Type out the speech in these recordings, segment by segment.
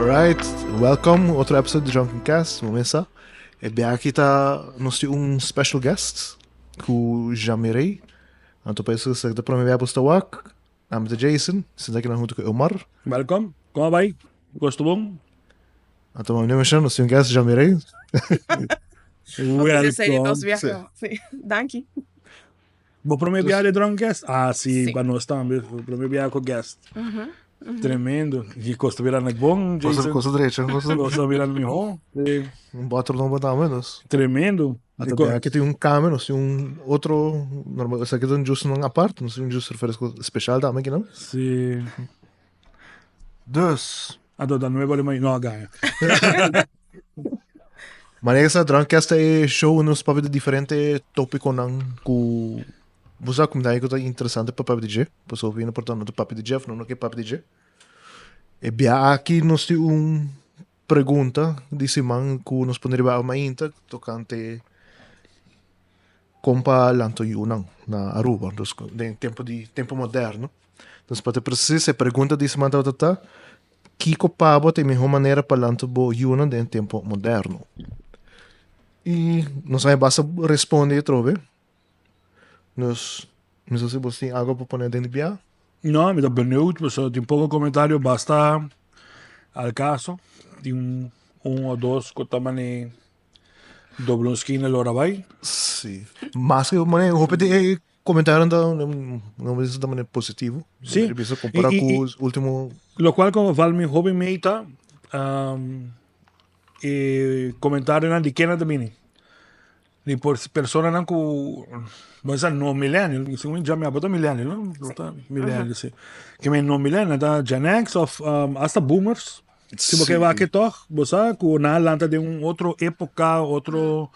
Alright, welcome otro episode di Drunken Cast. Momesa. E biaha ta nos tin un special guest ku Jamirey. Anto pa eso sa ta prome biaha boso ta wak. Ami ta Jason, sinta akinan hunto ku Omar. Welcome. Kon a bai? Gosto bon? Anto mami menciona nos tin un guest Jamirey. Welcome. Sí. Danki. Bo prome biaha di Drunk Guest? Ah, si, pa nos tambe. Bo prome biaha ku guest. Tremendo. I kos ta bira nek bon, Jason. Kos ta drecha. Kos ta bira mihó. Sí. Un bottle nobo tambe nos. Tremendo. Ata biaha aki tin un kame, nos tin un otro, normal, esaki ta un juice nan apart, nos tin un juice refresco special tambe aki nan. Si. Dus. Anto ta nuevo di no a gaña. Manera sa Drunk Cast ta e show unda nos papia di diferente topiconan cu bo sa cu ku ta interesante pa papia di dje. Pasobra hopi por ta no ta papia di dje of no no ke papia di dje. E bia aki nos tin un pregunta di siman cu nos pone riba mainta tocante con pa lanta yunan na Aruba. Dus den tempo di tempo moderno. Dus pa ta precies e pregunta di siman tabata ta. Kiko pa bo ta e mihó manera pa lanta bo yunan den e tempu moderno? I nos a basta responde atrobe. Dus mi sa si bo tin algo pa pone den di bia. No, mi ta benieuwd, pasobra tin poko komentario, basta al kaso. Tin un o dos ku ta mane dobla un skina lora bai. Si. Mas ke mane hopi di e Comentario ta no bisa ta manera positivo. Sí. Bisa compara cu ultimo. Lo cual como val mi hopi meta e comentarionan di kena ta bini. Di por personanan cu bo sa no millennial, segun mi abo ta millennial no? Bo ta millennial si. Ke men no millennial ta Gen X of hasta boomers. Si bo ke wak toch, bo sa ku nan a lanta den un otro epoka, otro,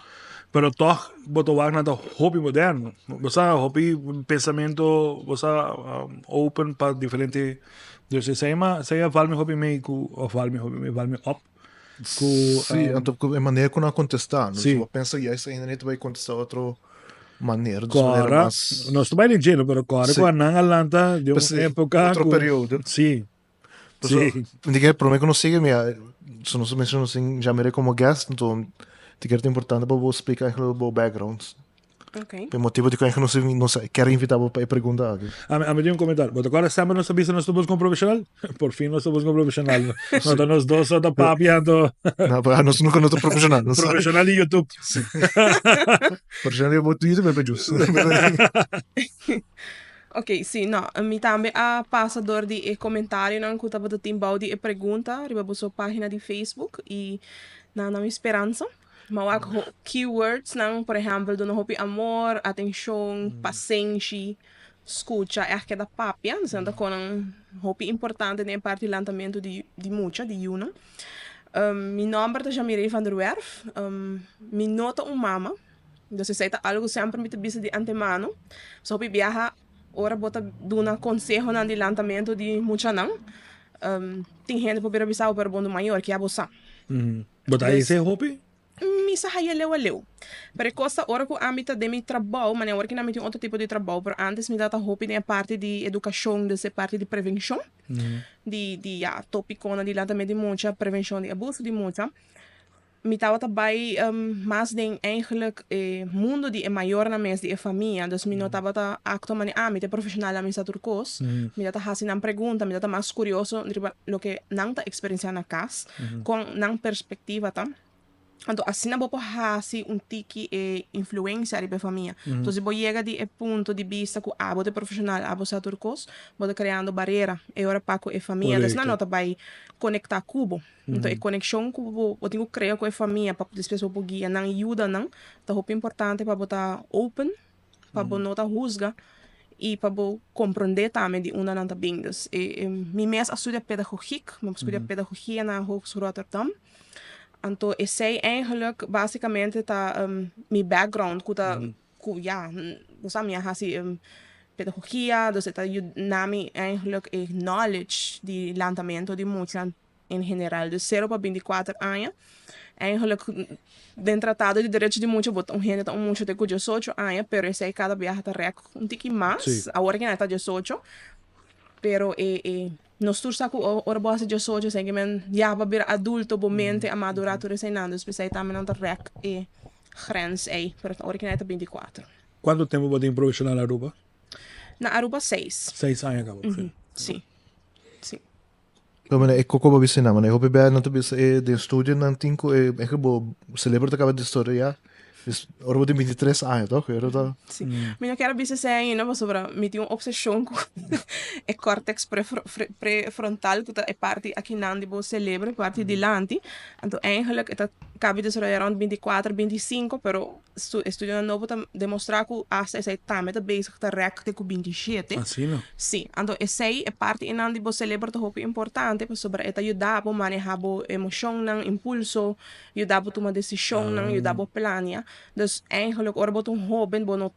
pero toch bo ta wak nan ta hopi moderno. Bo sa hopi pensamento, bo sa open pa diferente, dus esei ma esei a val mi hopi mee ku, of val mi hopi mee, val mi op ku. Si, anto ku e manera ku nan a kontestá, no? Si bo pensa juist ainda nan ta bai kontestá otro manera, dus manera mas. Nos ta bai den djelo, pero kòrda ku nan a lanta den un epoka ku. Otro periodo. Si. Sí. Di que prome que nos sigue, mira, so nos menciono sin ya mire como guest, entonces te quero importante para vos explicar eigenlijk bo background. Okay. Pe motivo di que eigenlijk nos nos quer invitar bo pa e pregunta aki. A mi, a mi tin un comentario. Bo ta acorda semper nos ta bisa nos ta busca un profesional? Por fin nos ta busca un profesional. No ta nos dos so ta papia anto. No, pero nos nunca no ta profesional. Nos Profesional di YouTube. Sí. Profesional di YouTube pero jus. Ok, sí, no, mi tambe a pasa dor di e comentarionan cu tabata tin bao di e pregunta riba boso pagina di Facebook y nan a mi speransa. Mi a wak keywords nan, por ehempel, duna hopi amor, atencion, pasenshi, scucha, echt keda papia, esnan ta conan hopi importante den e parti di lantamento di di mucha, di yunan. Mi nomber ta Jamirey van der Werf, mi no ta un mama. Entonces esei ta algo semper mi ta bisa di antemano. So hopi biaha ora bo ta duna consehonan di lantamento di muchanan, tin hende por bira bisa bo pero bo no mayor kia bo sa. Bo ta hesei hopi? Mi sa haya leu a leu. Pero e kos ta ora ku ami ta den mi trabou, manera ora kina mi tin otro tipo di trabou, pero antes mi tabata hopi den e parti di edukashon, dus e parti di prevenshon di di ya topikonan di lantamento di mucha, prevenshon di abuso di mucha. Mi tabata bai mas den eigenlijk e mundo di e mayornan mes, di e famia. Dus mi no tabata actua manera, ah, mi ta e profesional, ami sa tur cos. Mi tabata haci nan pregunta, mi tabata mas curioso riba loke nan ta experiencia na cas, con nan perspectiva ta. Anto asina bo por haci un tiki e influencia riba e famia. Entonces si bo yega di e punto di bista cu abo ta e profesional, abo sa tur cos, bo ta creando barera e ora pa cu e famia. Dus nan no ta bai conecta cu bo. Enton e konekshon ku bo bo tin ku krea ku e famia pa despues bo por guia nan i yuda nan ta hopi importante pa bo ta open, pa bo no ta husga i pa bo komprondé tambe di unda nan ta bin. Dus e mi mes a studia pedagogiek, mi a studia pedagogia na Hogeschool Rotterdam. Anto esei eigenlijk basikamente ta mi background ku ta ku ya bo sa mi a hasi pedagogia, dus e ta yuda mi eigenlijk e knowledge di lantamento di mucha. En general, dus sero pa 24 aña. Eigenlijk, den Tratado di Derecho di Mucha bo ta un hende ta un mucha te ku 18 aña, pero esei kada biaha ta rèk un tiki mas. Awor ke nan ta 18, pero e e. Nos tur sa ku ora bo hasi diesocho esei ke men ya bo a bira adulto, bo mente a madurá tur eseinan. Dus p'esei tambe nan ta rèk e grens ei, pero ora ki nan e ta binti kuater. Kuantu tempu bo tin profeshonal na Aruba? Na Aruba seis. Seis aña kaba, si. Si, si. Pero mane e koko bo bisa nan, mane hopi bia nan ta bisa e den studio nan tin ku e eigenlijk bo celebro ta kaba destoria ora bo tin 23 aña toch? Ora ta. Si. Mi no kier a bisa esei ainda pasobra mi tin un obsesion ku e cortex prefrontal ku ta e parti akinan di bo celebro, e parti dilanti. Anto eigenlijk e ta kaba di desaroya rond 24, 25 pero Estudionan nobo ta demostrá ku asta esei tambe ta bezig ta rèk te ku 27. Asina? Sí. Anto esei, e parti einan di bo selebro ta hopi importante pasobra e ta yuda bo manehá bo emoshonnan, impulso, yuda bo tuma desishonnan, yuda bo plania. Dus eigenlijk ora bo ta un hóben bo no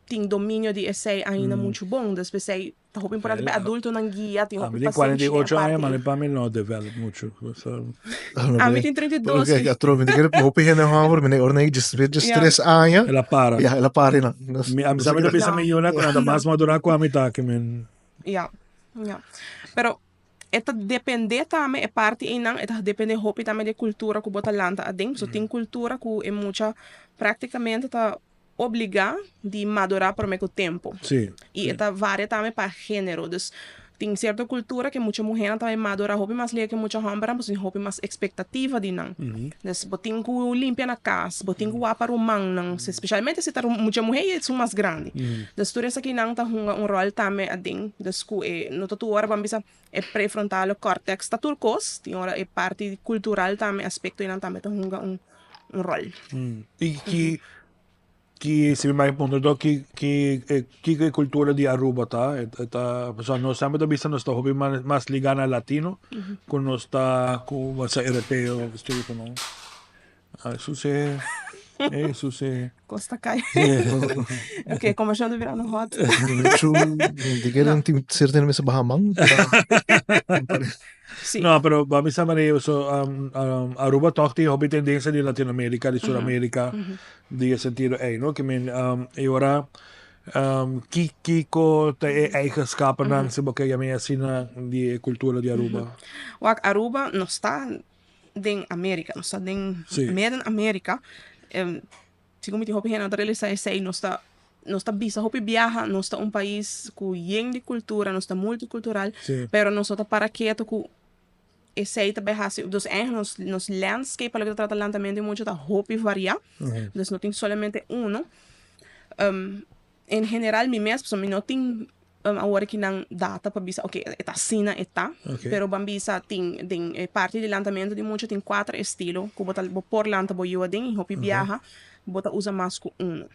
tin dominio di esei ainda muchu bon. Dus p'esei Ta hopi importante pa e adultonan guia, tin hopi Ami tin pasenshi den e 48 aña, parti ma ei. pa mi no develop mucho. So, Ami tin 32. Oké, atrobe, mi ta kere hopi hende hòmber, mi ora nan djes Ja. tres aña, el a para. ya, el a para einan. Nos- Mi, ami nos sa mi ta kere- bisa mi yunan ku nan ta mas madurá ku ami ta, ke men. Ja, ja. Pero e ta depende tambe e parti einan, e ta depende hopi tambe di e kultura ku bo ta lanta aden. So tin kultura ku e mucha praktikamente ta obligá di madurá promé ku tempu. Sí. I e ta varia tambe pa género. Dus tin sierto kultura ku mucha muhénan ta bai madurá hopi mas lihé ku mucha hòmbernan pasobra tin hopi mas ekspektativa di nan. Dus bo tin ku limpia na kas, bo tin ku wak pa rumannan, spesialmente si ta mucha muhé i esun mas grandi. Dus tur esakinan ta hunga un ròl tambe aden. Dus ku e no ta tur ora bo a bisa e prefrontale cortex ta tur kos, tin ora e parti kultural tambe, aspektonan tambe ta hunga un ròl. I ki Ki si mi bai puntra to ki ki kiko e kultura di Aruba ta? E ta pasobra nos semper ta bisa nos ta hopi mas ligá na latino ku nos ta ku bo sa europeo of no. Eso si eso si. Kos ta kai. Ok, kombershon ta birando hot. Di keren tin sierto hende mester baha man. Sí. No, pero ba bisa manera so Aruba toch tin hopi tendencia di Latinoamerica, di Suramerica, di e sentido ey, no? Ke men e ora ki kiko ta e eigenschapennan si bo ke yama asina di e cultura di Aruba? Wak, Aruba no sta den America, no sta den Midden America. Segun mi tin hopi hende no ta realisa esei, nos ta nos ta bisa hopi biaha, nos ta un pais ku yen di kultura, nos ta multikultural, pero nos no ta para ketu ku esei ta bai hasi, dus eigenlijk nos nos landscape pa loke ta trata lantamentu di mucha ta hopi variá, dus no tin solamente uno. En general mi mes pasobra mi no tin awor aki nan data pa bisa ok e ta asina e ta, pero ban bisa tin den e parti di lantamentu di mucha tin kuater estilo ku bo ta bo por lanta bo yu aden i hopi biaha bo ta usa mas ku uno.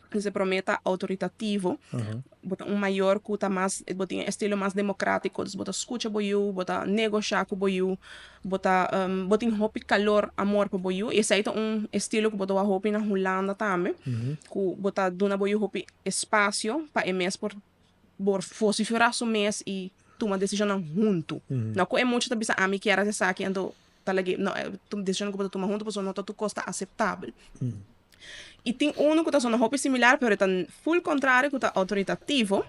Entonces e prome ta autoritativo, bo ta un mayor ku ta mas bo tin e estilo mas demokratiko, dus bo ta skucha bo yu, bo ta negosha ku bo yu, Bo ta bo tin hopi kalor, amor pa bo yu i esei ta un estilo ku bo ta wak hopi na Hulanda tambe, ku bo ta duna bo yu hopi espasio pa e mes por por vosiferá su mes i tuma desishonnan huntu. No ku e mucha ta bisa ami kier hasi esaki anto ta lag'é, no, desishonnan ku bo ta tuma huntu pasobra no ta tur kos ta aseptabel. I tin unu ku ta sona hopi similar pero e ta ful kontrario ku ta outoritativo,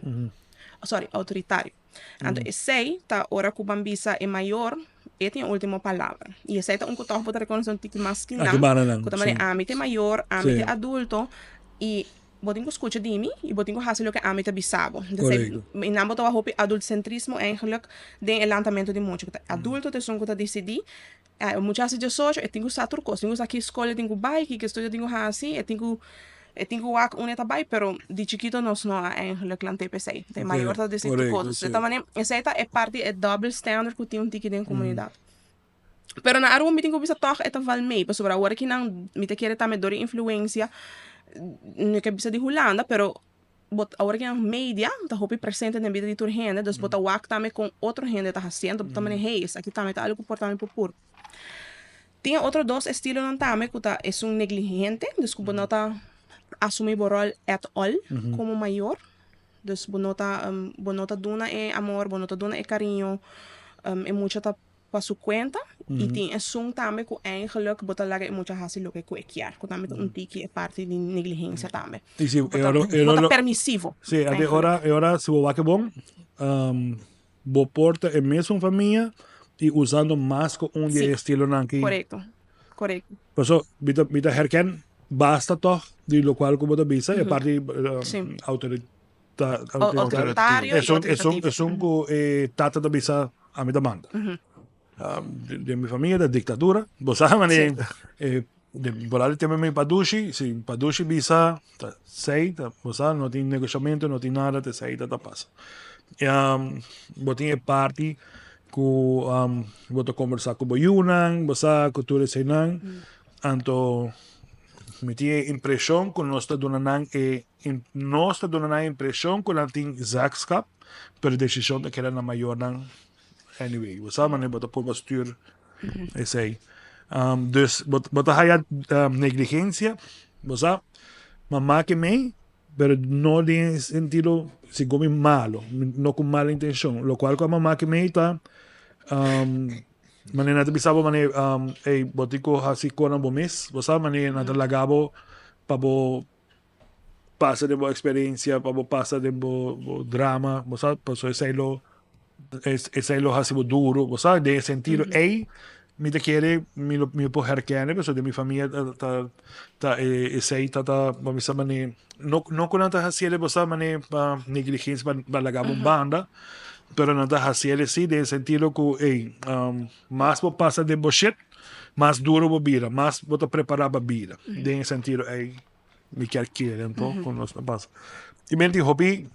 sorry, outoritario. Anto esei ta ora ku ban bisa e mayor e tin e ultimo palabra. I esei ta un ku tòg bo ta rekonosé un tiki mas ki nan, ku ta manera ami ta e mayor, ami ta e adulto i bo tin ku skucha di mi i bo tin ku hasi loke ami ta bisa bo. Entonces i nan bo ta wak hopi adultsentrismo eigenlijk den e lantamentu di mucha ku ta adulto ta esun ku ta disidí. E mucha hasi diesocho e tin ku sa tur kos, tin ku sa ki skol e tin ku bai, ki estudio e tin ku hasi, e tin ku e tin ku wak unda e ta bai, pero di chikito nos no a eigenlijk lant'é p'esei. E mayor ta disi tur kos. Entonces ta manera esei ta e parti e double standard ku tin un tiki den komunidat. Pero na Aruba mi tin ku bisa tòg e ta val mei, pasobra awor aki nan mi ta kere tambe dor di influensia, no ke bisa di Hulanda, pero Bo awor ki nan media ta hopi presente den bida di tur hende, dus bo ta wak tambe kon otro hende ta hasiendo, bo ta mane hey esaki tambe ta algu ku por tambe por pur. Tin e otro dos estilonan tambe ku ta esun negligente, dus ku bo no ta asumi bo ròl at all komo mayor, dus bo no ta bo no ta duna e amor, bo no ta duna e kariño, e mucha ta pa su cuenta y tin esun tambe cu eigenlijk bo ta laga e mucha haci loke cu e kier, cu tambe ta un tiki e parti di negligencia tambe. Y si, Bo ta, e ora, bo ta permisivo. Si, e ora, e ora si bo wak e bon, Bo por ta e mesun famia y usando mas cu un di e estilonan aki. Corecto, corecto. Paso mi ta mi ta herken basta tog di locual cu bo ta bisa, e parti autoritario. Esun esun esun cu e tata ta bisa ami ta manda. Den mi famia ta dictadura, bo sa mane e Por al tema mi padushi, si padushi bisa ta sei, ta bo sa no tin negoshamento, no tin nada, ta sei ta ta pasa. Bo tin e parti ku bo ta kombersá ku bo yunan, bo sa ku tur eseinan, anto mi tin e impreshon ku nos ta duna nan e nos ta duna nan e impreshon ku nan tin zeggenschap, pero desishon ta keda na mayornan anyway. Bo sa manera bo ta purba stuur Esei. Dus bo bo ta haya negligencia, bo sa, mama ke mei, pero no den e sentido segun mi malo, no ku mal intencion. Lokual ku a mama ke mei ta manera nan ta bisa bo manera ey bo tin ku hasi kos nan bo mes, bo sa, manera nan ta laga bo pa bo pasa den bo experiencia, pa bo pasa den bo bo drama, bo sa, pasobra esei lo esei lo hasi bo duro, bo sa, den e sentido ei mi ta kere mi lo mi por herkende pasobra den mi famia ta ta ta esei ta ta bo bisa manera no no ku nan ta hasiel bo sa manera pa negligencia pa pa laga bo un banda pero nan ta hasiel si den e sentido ku ey mas bo pasa den bo shit mas duro bo bira mas bo ta prepara pa bida den e sentido ei. Mi kier kere anto ku nos ta pasa. I men tin hopi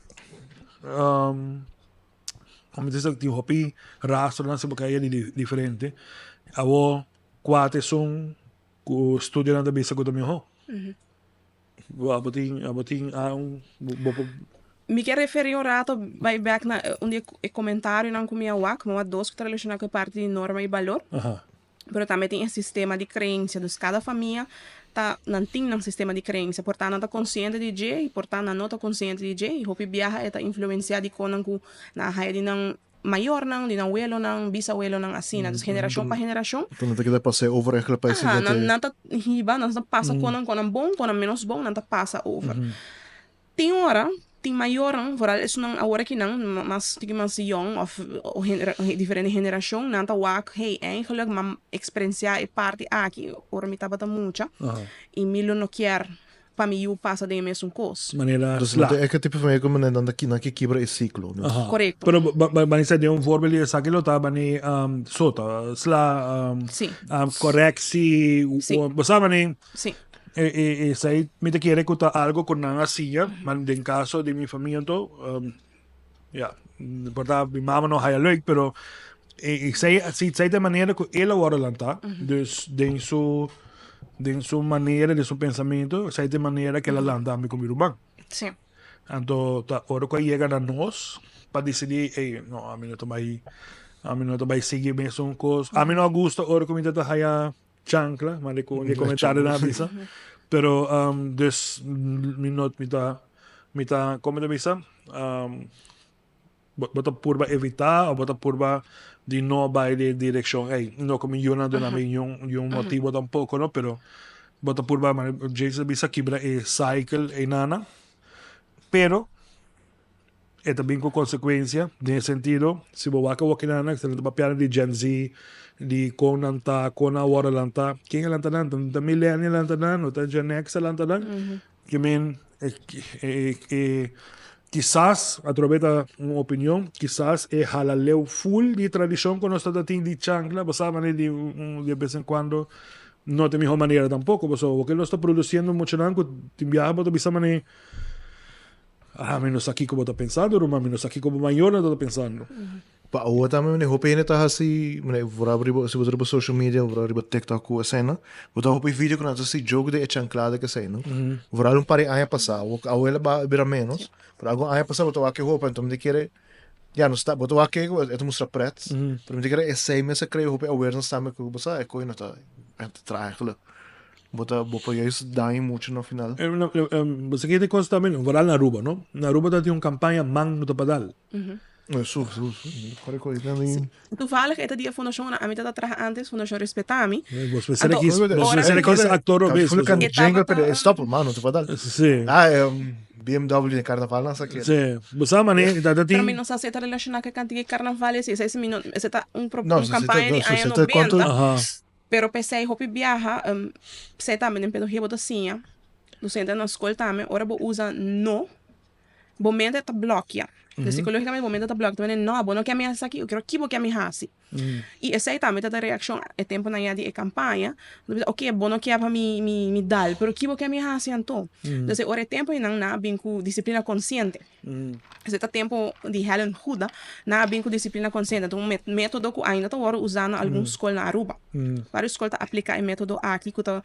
komo ta bisa tin hopi rastronan si bo kaya di diferente. Awor kua ta esun ku studionan ta bisa ku ta mihó? Bo abo tin abo tin bo por. Mi kier referi un rato bai bek na un di e komentarionan ku mi a wak, mi a wak dos ku ta relashoná ku e parti di norma i balor. Pero tambe tin e sistema di creencia, dus cada famia ta nan tin nan sistema di creencia, por ta nan ta consciente di dje y por ta nan no ta consciente di dje y hopi biaha e ta influencia di con nan cu nan a haya di nan mayornan, di nan welonan, bisawelonan asina, dus generacion pa generacion. Enton nan ta keda pasa e over eigenlijk pa e Aha, siguiente. nan nan ta hiba, nan ta pasa con nan, con nan bon, con nan menos bon, nan ta pasa over. Tin ora, tin mayornan, vooral esunnan awor akinan, mas tiki mas yong of diferente generashon, nan ta wak, hey, eigenlijk m'a eksperensiá e parti aki ora mi tabata mucha i mi lo no kier pa mi yu pasa den e mesun kos. Manera Dus sla. nan ta e tipo famia ku nan ta nan ke kibra e siklo. Dus. Korekto. Pero bani sa den un voorbeeld di esaki lo ta bani sota, sla, koreksi, bo sa bani. Sí. E esei mi ta kere ku ta algo ku nan a siña, ma den kaso di mi famia anto, ya, por ta mi mama no haya leuk, pero esei si esei ta e manera ku el a wòrdu lantá, dus den su den su manera, den su pensamentu, esei ta e manera ku el a lanta ami ku mi ruman. Sí. Anto ta ora ku a yega na nos pa disidí, ey, no, ami no ta bai, ami no ta bai sigui mesun kos, ami no a gusta ora ku mi ta ta haya Chancla, manda cu di comentario na bisa. Pero um, dus mi no mi ta mi ta como ta bisa? Um, bo, bo ta purba evita o bo ta purba di no bai de direccion ey. No cu mi yuna duna mi yun yun motibo tampoco no, pero bo ta purba mane Jason bisa kibra e cycle ey nana. Pero E ta bin ku konsekuensia den e sentido, si bo wak awor kinan nan ta papiando di Gen Z, di kon nan ta, kon nan a wòrdu lantá. Ken a lanta nan? Ta millennial a lanta nan o ta Gen X a lanta nan? Ke men e kisas, atrobe ta un opinion, kisas e hala leu ful di tradishon ku nos tabata tin di chankla, bo sa manera di de bes en kuando no ta e mihó manera tampoko, pasobra awor ke nos ta produsiendo muchanan ku tin biaha bo ta bisa manera. Ah, mi no sa kiko bo ta pensando, ruman, mi no sa kiko bo mayornan ta pensando. Pa awor tambe mene hopi hende ta hasi, mene vooral riba, si bo ta riba social media, vooral riba TikTok ku esei-nan, bo ta hopi video ku nan ta hasi joke den e chanklada ku esei-nan. Vooral un par di aña pasá, awor awor el a ba bira ménos, pero algun aña pasá bo ta wak e hopi, anto mi ta kere, ya nos ta, bo ta wak e e ta mustra pret, pero mi ta kere esei mes a krea hopi awareness tambe ku bo sa e koe no ta, e ta traha eigenlijk. Bo ta bo por juist daña mucho na final. Bo sa kende kos tambe, vooral na Aruba, no? Na Aruba ta tin un kampaña man no ta pa dal. Su, su, su. Kore kore también. Toevallig e ta di e fundashon na ami tata traha antes, Fundashon Respetami. Bos mester Anto, kies, bos ora- mester kies actor o bes. Kan E jingle tabata- pero stop mano, te padal. Sí. Ah, BMW den carnaval nan sa ke. Sí. Bo sa mane, ta Pero mi tin no sa si e ta relashoná ku e kantiga di karnaval esei. Esei si mi no, esei ta un pro, No, un si ta, kampaña no, di si aña ta cuanto 90. Aha. Pero p'esei hopi biaha, p'esei tambe den pedagogia bo ta siña, docente na skol tambe, ora bo usa no, bo mente ta blòkia. Dus psikológikamente bo mente ta blòkia. Ta mende, no, bo no ke mi hasi esaki, yo kero ki bo ke mi hasi. I esei tambe ta ta reakshon e tempunan ya di e kampaña, bo ta bisa, oke, bo no ke pa mi mi dal, pero ki bo ke mi hasi anto? Dus e ora e tempu einan nan a bin ku disiplina konsiente. Esei ta tempu di Helen Huda, nan a bin ku disiplina konsiente. Ta un metodo ku ainda ta wòrdu usá na algun skol na Aruba. Vários skol ta apliká e metodo aki ku ta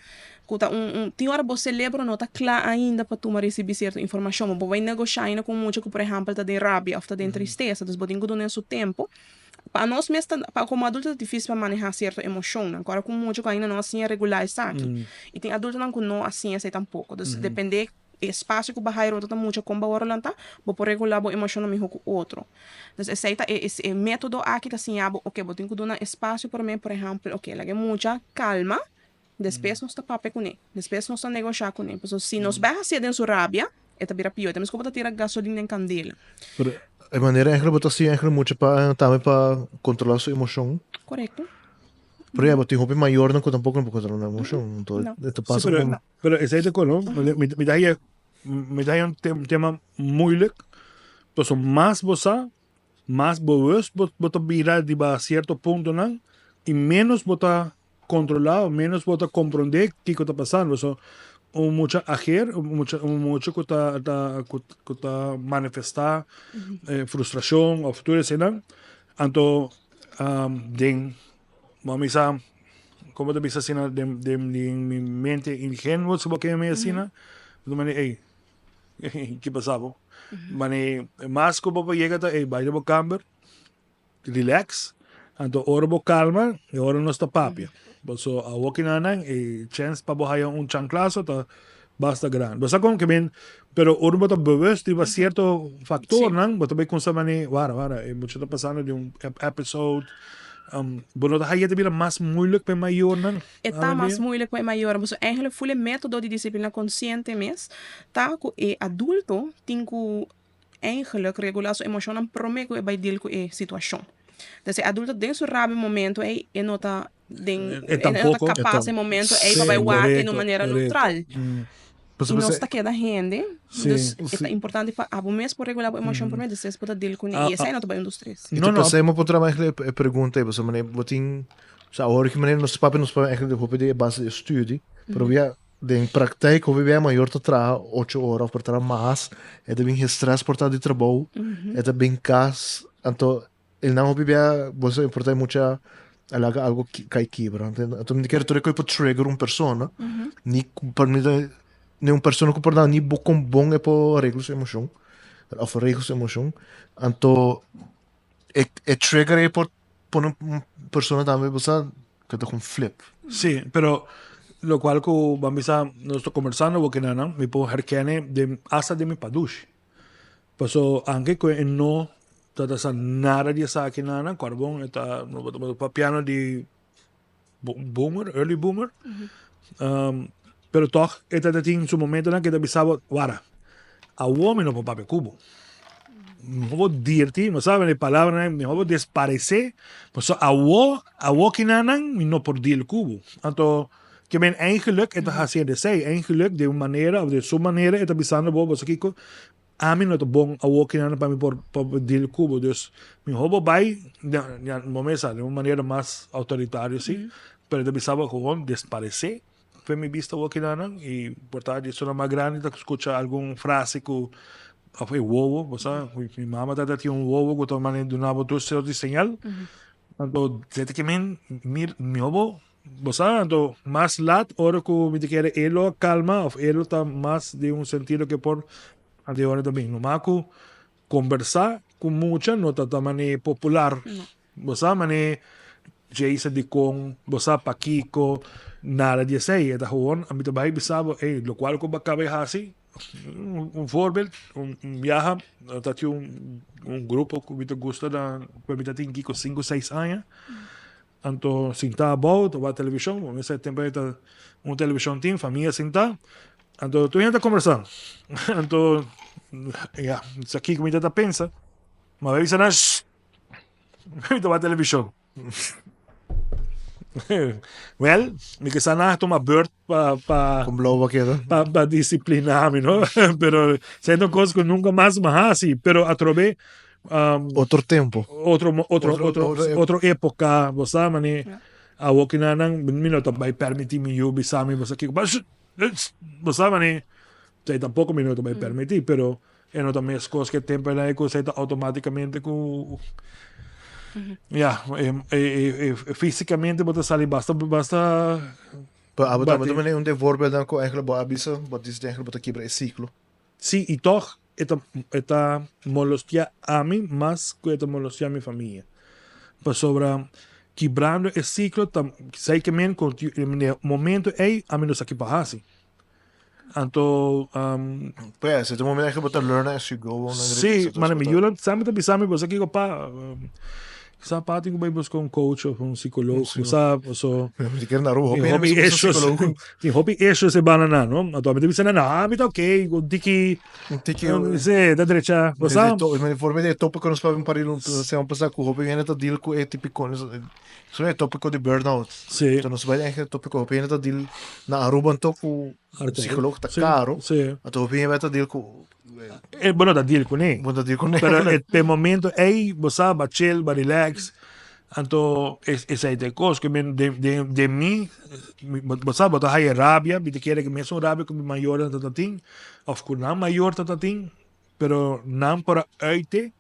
ku ta un un tin ora bo selebro no ta kla ainda pa tuma risibí sierto informashon. Bo bai negoshá ainda ku un mucha ku por ehèmpel ta den rabia òf ta den tristesa. Dus bo tin ku duna su tempu. Pa nos mes ta pa komo adulto ta difísil pa manehá sierto emoshonnan. Kòrda ku mucha ku ainda no a siña regulá esaki. I tin adultonan ku no a siña esei tampoko. Dus dependé e espasio ku bo haya rònt ta mucha kon bo wòrdu lantá, bo por regulá bo emoshonnan mihó ku otro. Dus esei ta e e método aki ta siña bo, oke, bo tin ku duna espasio promé, por ehèmpel, oke, laga e mucha kalma, despues nos ta papia kuné, despues nos ta negoshá kuné. Pasobra si nos bai hasié den su rabia, e ta bira pió. E ta meskos bo ta tira gasolin den kandela. Pero e manera eigenlijk bo ta siña eigenlijk mucha pa tambe pa kontrolá su emoshon. Korekto. Pero ya bo tin hopi mayornan ku tampoko no por kontrolá nan emoshon. Enton e ta pasa Sí, ku. Pero esei ta kono, mi mi ta haya mi ta haya un tema moeilijk, pasobra mas bo sa, mas bewust bo bo ta bira riba cierto puntonan y menos bo ta controla o menos bo ta comprende kico ta pasando. So un mucha ager, un mucha un mucha cu ta ta cu ta manifesta frustracion of tur eseinan, anto den Bo a bisa, como ta bisa asina den den mi mente ingenuo si bo kere mi asina, bo ta manda ey, ki pasa bo? Mane mas ku bo por yega ta ey bai den bo kamber, relax, anto ora bo kalma e ora nos ta papia. Paso awor kinanan e chèns pa bo haya un chanklaso ta basta grandi. Bo sa kon ke men, pero ora bo ta bewust riba sierto faktornan, bo ta bai kumsa mane, wara, wara, e mucha ta pasando di un episode, bo no ta haya ta bira mas moeilijk pa e mayornan? E ta mas moeilijk pa e mayornan, pasobra eigenlijk ful e metodo di disiplina konsiente mes ta ku e adulto tin ku eigenlijk regulá su emoshonnan promé ku e bai deal ku e situashon. Entonces e adulto den su rabia momento ei e no ta den E e no ta tampoco. kapas e momento ei pa bai wak en un manera neutral. Pasobra I nos se ta keda hende, Sí. dus e ta Sí. importante pa abo mes por regulá bo emoshon promé, despues bo ta deal kuné. Ah, I esei ah. no ta bai un dos tres. I No, ta no. pasá mo por traha eigenlijk e pregunta ei, pasobra manera bo tin, osea awor ki manera nos papia nos papia eigenlijk hopi di e base di e studie, pero ya Den praktijk hopi bia mayor ta traha ocho ora of por traha mas, e ta bin gestress por ta di trabou, e ta bin kas, anto el nan hopi bia bo sa por ta mucha a laga algo kai kibra, anto mi ta kere tur e kos por trigger un persona, ni por mi ta ni un persona ku por nan ni bo kon bon e por regla su emocion of regel su emocion, anto e e trigger ei por pone un persona tambe bo sa ku ta kon flip. Sí, pero locual cu ban bisa nos ta conversando bo kinanan, mi por herkene den hasta den mi padushi. Paso anke cu e no ta ta sa nada di esaki nanan, cuarbon e ta bo ta papiando di boomer, early boomer. Pero toch e ta tin su momentonan cu e ta bisa bo, wara, awo mi no por papia cu bo. Mihor bo dirti, bo sabe e palabranan, mihor bo desparece, pasobra awo, awo kinanan mi no por deal cu bo. Anto, ke men eigenlijk e ta haciendo esey, eigenlijk den un manera of den su manera e ta bisando bo, bo sa kico, ami no ta bon awo kinanan pa mi por deal cu bo, dus mihor bo bay, ya, bo mes sa, den un manera mas autoritario si, pero e ta bisa bo gewoon desparece. Fe mi bista wou kinanan y por ta di esunnan mas grandi ta scucha algun frase cu of e wowo, bo sa, mi mama ta tin un wowo cu ta manda duna bo tur soort di señal, anto zet ki men mir miho bo, bo sa, anto mas lat ora cu mi ta kere e lo a calma of e lo ta mas den un sentido ke por anto e ora ta bin, numa cu combersa cu mucha no ta ta mane popular. Bo sa mane Jason dikon, bo sa pakiko, nada di esei. E ta gewoon, ami ta bai bisa bo, ey, lokual ku bo a kaba di hasi, Un voorbeeld, un biaha ta tin un grupo ku mi ta gusta na ku mi ta tin kiko sinku seis aña anto sinta abou ta wak televishon mester e tempo ei ta un televishon tin famia sinta anto tur hende ta kombersa anto ya sa kiko mi ta pensa ma mi a bisa nan shh mi ta wak televishon. Wel, mi ke sa nan a tuma beurt pa pa Con blauw ba keda. pa pa disciplina mi, no? Pero esei ta un kos ku nunka mas mi a hasi, pero atrobe um, Otro tempo. otro mo- otro Otro- otro otro ep- otro époka, bo sa mane awor ki nan nan mi no ta bai permiti mi yu bisa mi bo sa kiko, bo sa mane esei tampoko mi no ta bai permiti, pero E no ta meskos ku e tempu ei ku esei ta outomátikamente ku ya e físikamente bo ta sali basta basta Pero abo tambe ta manera un di e voorbeelden ku eigenlijk bo a bisa bo dici eigenlijk bo ta kibra e siklo. Sí i tòg e ta e ta molestiá ami mas ku e ta molestiá mi famia pasobra kibrando e siklo ta esei ke men ku e momento ei ami no sa ki pa hasi. Anto um, Pues, e momento que bo ta learn as you go. Sí, maar mi yunan sempre ta bisa mi bosa kiko pa sa pa tin ku bai buska un coach of un psicoloog sa so Mi kier na Aruba, tin hopi issues tin hopi issues e banda nan no anto mi ta bisa nan ah mi ta okay un tiki Un tiki sí ta drecha bo sa Mi forma di e topico nos papia un par di semana pasa ku hopi hende ta deal ku e tipiko So e topico di burnout. Sí. Entonces nos bai eigenlijk topico hopi hende ta deal na Aruba anto ku psicoloog ta caro. Sí. Anto hopi hende ta deal ku Eh, bo no ta deal kuné. Bo no ta deal kuné. Pero e pe momento ei bo sa ba chill, ba relax. Anto esei ta e kos ku men den den den mi bo sa bo ta haya rabia, mi ta kere ku mesun rabia ku mi mayornan ta tin of ku nan mayor ta tin. Pero nan por a uite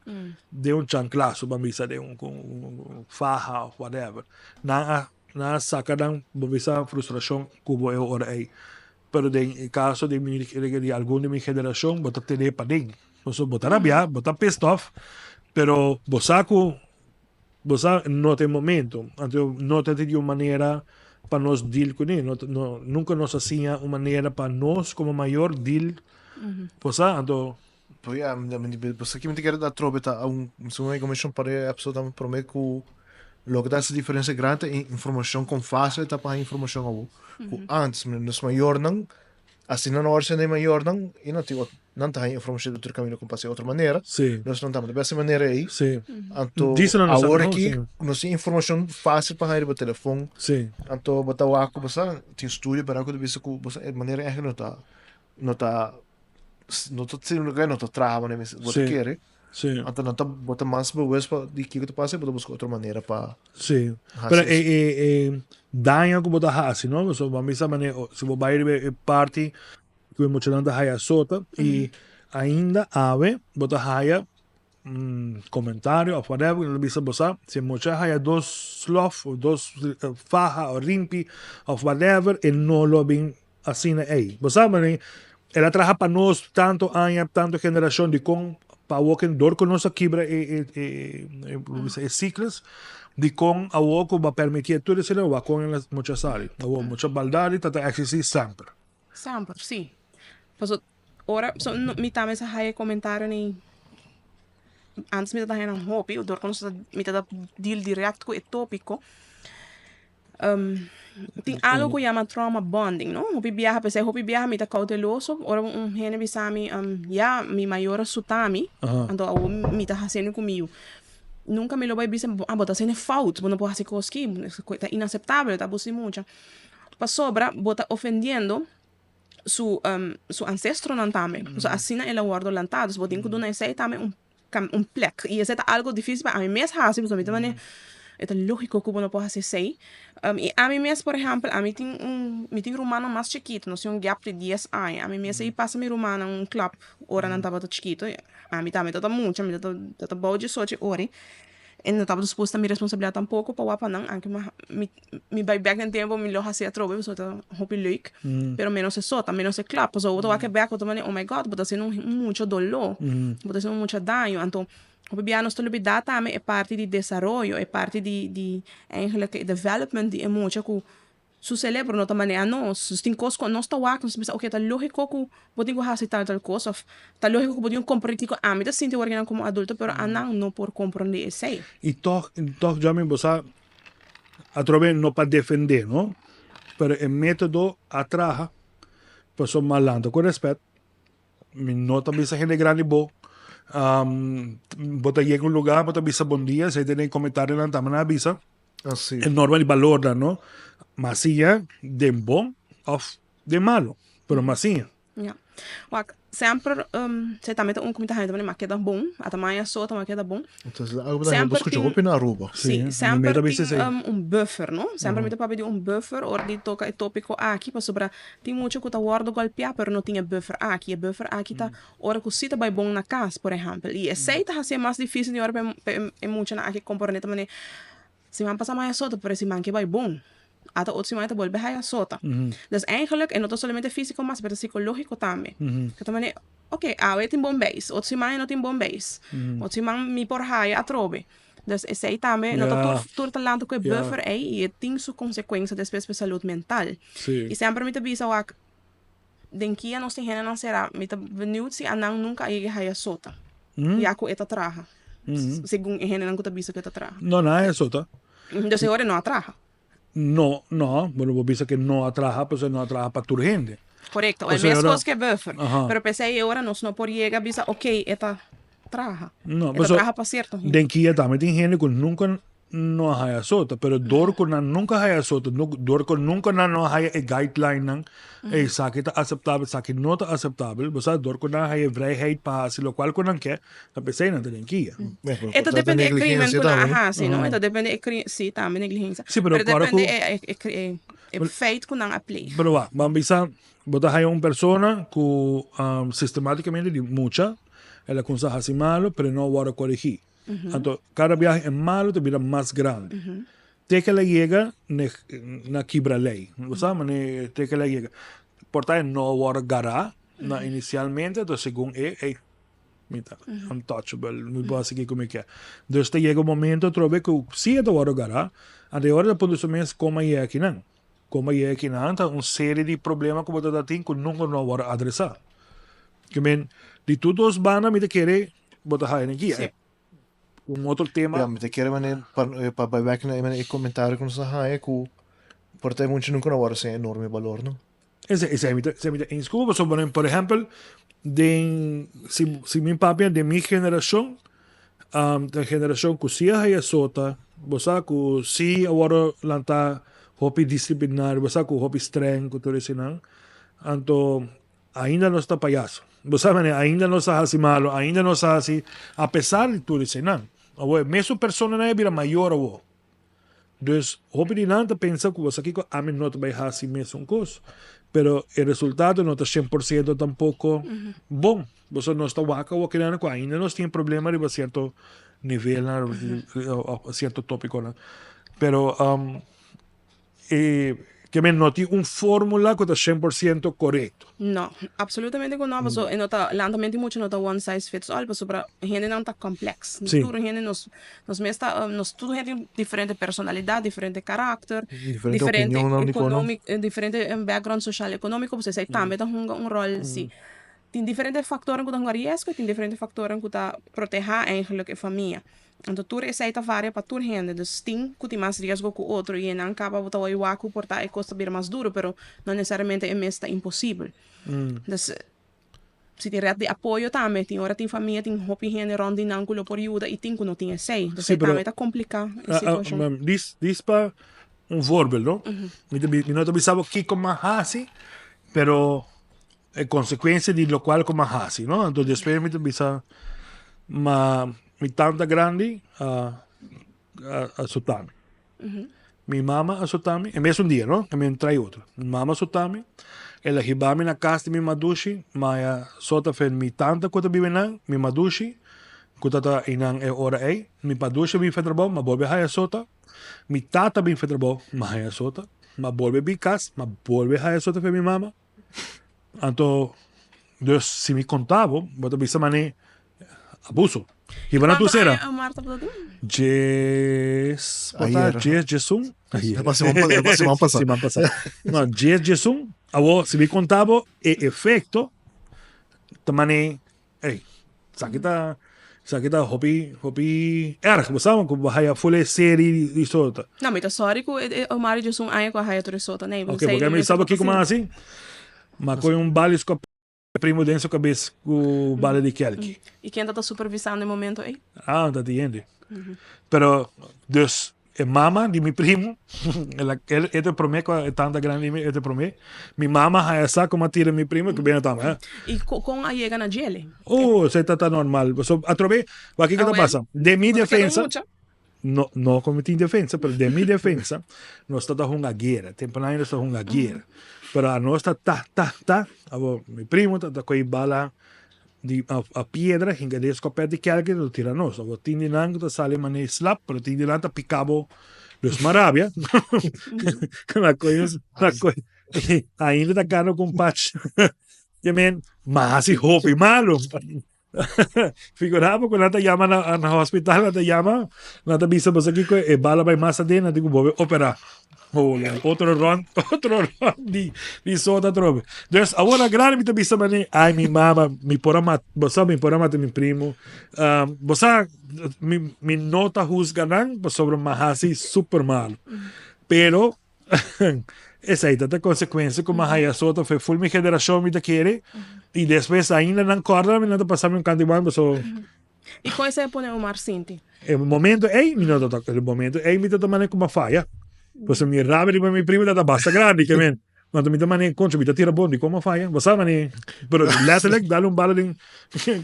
den un chanklaso, ban bisa den un faha of whatever. Nan a nan a saka nan bo bisa frustrashon ku bo e ora ei. Pero den e kaso di mi di algun di mi generashon bo ta tene paden. Pasobra bo ta rabia, bo ta pissed off, pero bo sa ku bo sa no ta e momento. Anto no ta di un manera pa nos deal kuné. No no nunka nos a siña un manera pa nos komo mayor deal Bo sa, anto. Pero ya, bo sa ki mi ta kere atrobe ta un segun mi komishon pa e episode tambe prome ku loke ta hasi diferensia grandi ta e informashon kon fasil ta pa haña informashon awor ku antes nos mayornan asina nan ora sende mayornan i nan tin nan ta haña informashon di otro kaminda ku pasa di otro manera nos nan tabata bes e manera ei anto awor aki nos tin informashon fasil pa haña riba telefon anto bo ta wak ku bo sa tin studio pero ku ta bisa ku bo sa e manera ei no ta no ta no ta sirbi no ta traha manera bo ta kere anto nan ta bo ta mas bewust pa di kiko ta pasa y bo ta buska otro manera pa Sí, pero e e e daño ku bo ta hasi no pasobra bo a bisa manera si bo bai riba e parti ku e muchanan ta haya sota y ainda awe bo ta haya comentario of whatever ku nan ta bisa bo sa si e mucha haya dos slof of dos faha of rimpi of whatever e no lo bin Asina ei. Bo sa mane, el a traha pa nos tanto aña, tanto generacion, dikon pa awor ke dor ku nos a kibra e e e e bisa e sikles, dikon awor ku bo a permitié tur esei wak kon el a mucha sali. Awor mucha baldadi ta ta eksistí semper. Semper, sí. Paso ora so mi tambe sa haya e komentario nei antes mi ta ta haya nan hopi, dor ku nos ta mi ta ta deal direct ku e topiko. Tin algo ku yama trauma bonding, no? Hopi biaha, p'esei hopi biaha mi ta kouteloso ora un hende bisa mi, ya, mi mayor a suta mi, anto awor mi ta hasiendo ku mi yu. Nunka mi lo bai bisa, ah, bo ta hasiendo fout, bo no por hasi kos aki, ta inaseptabel, ta abuso di mucha. Pasobra bo ta ofendiendo su su ancestronan tambe. Pasobra asina el a wòrdu lantá, dus bo tin ku duna esei tambe un un plek y esei ta algo dificil pa ami mes haci pasobra mi ta mane e ta logico cu bo no por haci esei y ami mes por ehempel ami tin un mi tin rumannan mas chikito nos tin un gap di dies aña ami mes a pasa mi rumannan un klap ora nan tabata chikito ami tambe tabata mucha mi tabata bou diesocho ora y no tabata supues ta mi responsabilidad tampoco pa wak pa nan anke mi Mi bai bek den tempo mi lo hasi atrobe pasobra ta hopi leuk pero menos e sota menos e klap pasobra bo ta wak e bek bo ta manda oh my God bo ta haciendo mucho dolo bo ta haciendo mucho daño anto hopi bia nos ta lubida tambe e parti di desaroyo e parti di di eigenlijk e development di e mucha ku. Su celebro no ta manera nos. Dus tin cos cu nos ta wak, nos ta bisa, ok, ta logico cu bo tin cu haci tal tal cos of ta logico cu bo tin cu comprende kico ami ta sinti awor como adulto, pero anan no por comprende esey. Y toch, toch Jami, bo sa atrobe no pa defende, no? Pero e metodo a traha, pasobra malanta cu respet, Mi no ta bisa hende grandi bo. Bo ta yega un lugar, bo ta bisa bon dia, esei ta den comentarionan tambe nan a bisa. Así. E norma di balornan, no? Ma siña den bon of den malo, pero ma siña. Ja. Wak, semper esei tambe ta un ku mi ta haña tambe, ma keda bon, a ta maña so ta ma keda bon. Entonces algo bo ta haña bo skucha hopi na Aruba. Sí, semper tin un buffer, no? Semper mi ta papia di un buffer ora di toka e tópiko aki, pasobra tin mucha ku ta wòrdu gòlpiá pero no tin e buffer aki. E buffer aki ta ora ku sí ta bai bon na kas, por ehèmpel. I esei ta hasié mas difísil di ora pa e muchanan aki komprondé ta manera, siman pasá mi a sota pero e siman ke bai bon. Ata otro siman e ta bolbe haya sota. Dus eigenlijk e no ta solamente físiko mas pero ta sikológiko tambe. Ku ta manera, ok, awe e tin bon beis, otro siman e no tin bon beis. Otro siman mi por haya atrobe. Dus esei tambe no ta tur tur ta lanta ku e buffer ei i e tin su konsekuensia despues pa e salud mental. I semper mi ta bisa wak den kia nos tin hendenan sera mi ta beniut si anan nunka a yega haya sota ya ku e ta traha segun e hendenan ku ta bisa ku e ta traha. No, nan a haya sota. Dus e ora e no a traha. No, no, bo no por bisa ke no a traha pasobra no a traha pa tur hende. Korekto, e mes kos ke buffer. Pero p'esei e ora nos no por yega a bisa ok e ta traha. No, E ta traha pa sierto hende. Den kia tambe tin hende ku nunka no a haya sota, pero dor ku nan nunka haya sota, dor ku nunka nan no a haya e guideline nan, esaki ta aseptabel, esaki no ta aseptabel, bo sa, dor ku nan haya e vrijheid pa hasi lokual ku nan ke, Ta p'esei nan ta den kia. E ta depende e crimen ku nan a hasi, no? E ta depende e crimen, si, tambe negligencia. Si, pero Pero depende e e feit ku nan a pleeg. Pero wak, ban bisa, bo ta haya un persona ku sistematicamente di mucha, el a kumsa hasi malo, pero e no a wòrdu korigí. Anto, kada biaha e malo ta bira mas grandi. Te ke el a yega na kibra lei. Bo sa manera te ke el a yega. Por ta e no a wòrdu gará na inisialmente, anto segun e, ey, Mi ta untouchable, mi por hasi kiko mi ke. Dus ta yega un momento atrobe ku si e ta wòrdu gará, anto e ora ta puntra su mes kon a yega akinan. Kon a yega akinan ta un serie di problema ku bo ta tin ku nunka no a wòrdu adresá. Ke men, di tur dos banda mi ta kere bo ta haya nan kia. Un otro tema. Ya, mi ta kere manera pa bai bek na e komentario ku nos a haña ku por ta e mucha nunka no a wòrdu siña enorme balor no. Esei, esei mi ta, esei mi ta eens ku bo, pasobra por ehèmpel den si si mi papia den mi generashon ta generashon ku si a haya sota, bo sa ku si a wòrdu lantá hopi disiplinario, bo sa ku hopi strèng ku tur eseinan, anto ainda nos ta payaso. Bo sa manera ainda nos ta hasi malo, ainda nos ta hasi apesar di tur eseinan. Awor e mesun personanan a bira mayor awor. Dus hopi di nan ta pensa ku boso kiko ami no ta bai hasi mesun kos. Pero e resultado no ta 100% tampoko bon. Boso nos ta wak awor kinan ku ainda nos tin problema riba sierto nivelnan, riba sierto topikonan. Pero E ke men no tin un formula ku ta 100% korekto. No, absolutamente ku no, pasobra e no ta, lantamente mucha no ta one size fits all, pasobra hendenan ta kompleks. Sí. Tur hende nos, nos mes ta, nos tur hende tin diferente personalidat, diferente karakter, Diferente diferente opinionnan di kono. ekonomik, diferente background soshal ekonómiko, pues esei tambe ta hunga un ròl, sí. Tin diferente faktornan ku ta hunga riesgo i tin diferente faktornan ku ta protehá eigenlijk e famia. Anto tur esei ta varia pa tur hende, dus tin ku tin mas riesgo ku otro i nan kaba bo ta wak wak ku por ta e kos ta bira mas duru pero no nesesariamente e mes ta imposibel. Dus si tin ret di apoyo tambe, tin ora tin famia tin hopi hende rònt di nan ku lo por yuda i tin ku no tin esei, dus Sí, pero tambe ta kompliká e situashon. Dis dis pa un voorbeeld no, mi ta mi no ta bisa bo kiko mi a hasi pero e consecuencia di locual cu mi a haci no anto despues mi ta bisa ma mi tanta grandi a a sota mi mi mama a sota mi e mesun dia no e mi trai otro mi mama a sota mi el a hiba mi na cas di mi madushi ma a sota fen mi tanta cu ta biba einan mi madushi cu ta ta einan e ora ey mi padushi a bin fe trabao mi a bolbe haya sota mi tata a bin fe trabao mi a haya sota mi a bolbe bin cas mi a bolbe haya sota fen mi mama. Anto, dus si mi konta bo, bo ta bisa manera abuso. Hiba na Cuanto tu sera. aña Omar tabata tin? Djes, por ta Ayer. djes, djesun? Ayer. Pa siman pa, pa siman pasá. Siman pasá. No, djes, djesun. Awor, si mi konta bo e efekto, ta mane, ey, esaki ta, esaki ta hopi, hopi erg. Bo sa ku bo haya full e seri di sota. No, mi ta sorry ku e Omar di djesun aña ku a haya tur e sota. Nee, Ok, porque mi sa bo kiko mi a hasi? Mi a kohe un bali skopet. Primo den su cabes cu bala di kelki. Y ken ta supervisando e momento ey? Ah, ta di hende. Pero, dus, e mama di mi primo, el a, el, e ta prome cu e tanta grandi di mi, e ta prome. Mi mama haya sa como a tira mi primo, cu bini tamba, eh. Y con a yega na djele? Oh, esey ta ta normal. Pasobra, atrobe, wak kico ta pasa? Den mi Bo ta keda defensa. mucha. No, no como tin defensa, pero den mi defensa, nos ta ta hunga guera. Temponan nos ta hunga guera. Pero a nos ta ta, ta, ta. Abo, mi primo ta ta coge bala di a, a piedra, hinca den escopet di kelke, ta tira nos. Abo, tin di nan cu ta sali mane slap, pero tin di nan ta pica bo. Dus ma rabia. La coge, la coge, ainda ta cana cu un patch. Je men, ma haci hopi malo. Figura bo ku nan ta yama na na hospital, nan ta yama, nan ta bisa boso kiko e bala bai mas aden, nan tin ku bolbe operá. Hola, otro rond, otro rond di di sota atrobe. Dus awor a grandi mi ta bisa mane, ai mi mama, mi por a mat, bo sa mi por a mata mi primo. Bo sa mi mi no ta husga nan pasobra mi a hasi super malo. Pero Esei ta ta consecuencia cu mi a haya soto fe full mi generacion mi ta kere y despues ainda nan corda mi nan ta pasa mi un canti wan paso Y con esei a pone Omar sinti? E momento ey mi no ta toca e momento ey mi ta ta mane cu mi a faya pasobra mi rabia riba mi primo ta ta basta grandi ke men anto mi ta mane concho mi ta tira bon dicon mi a faya bo sa mane pero letterlijk dal un bala den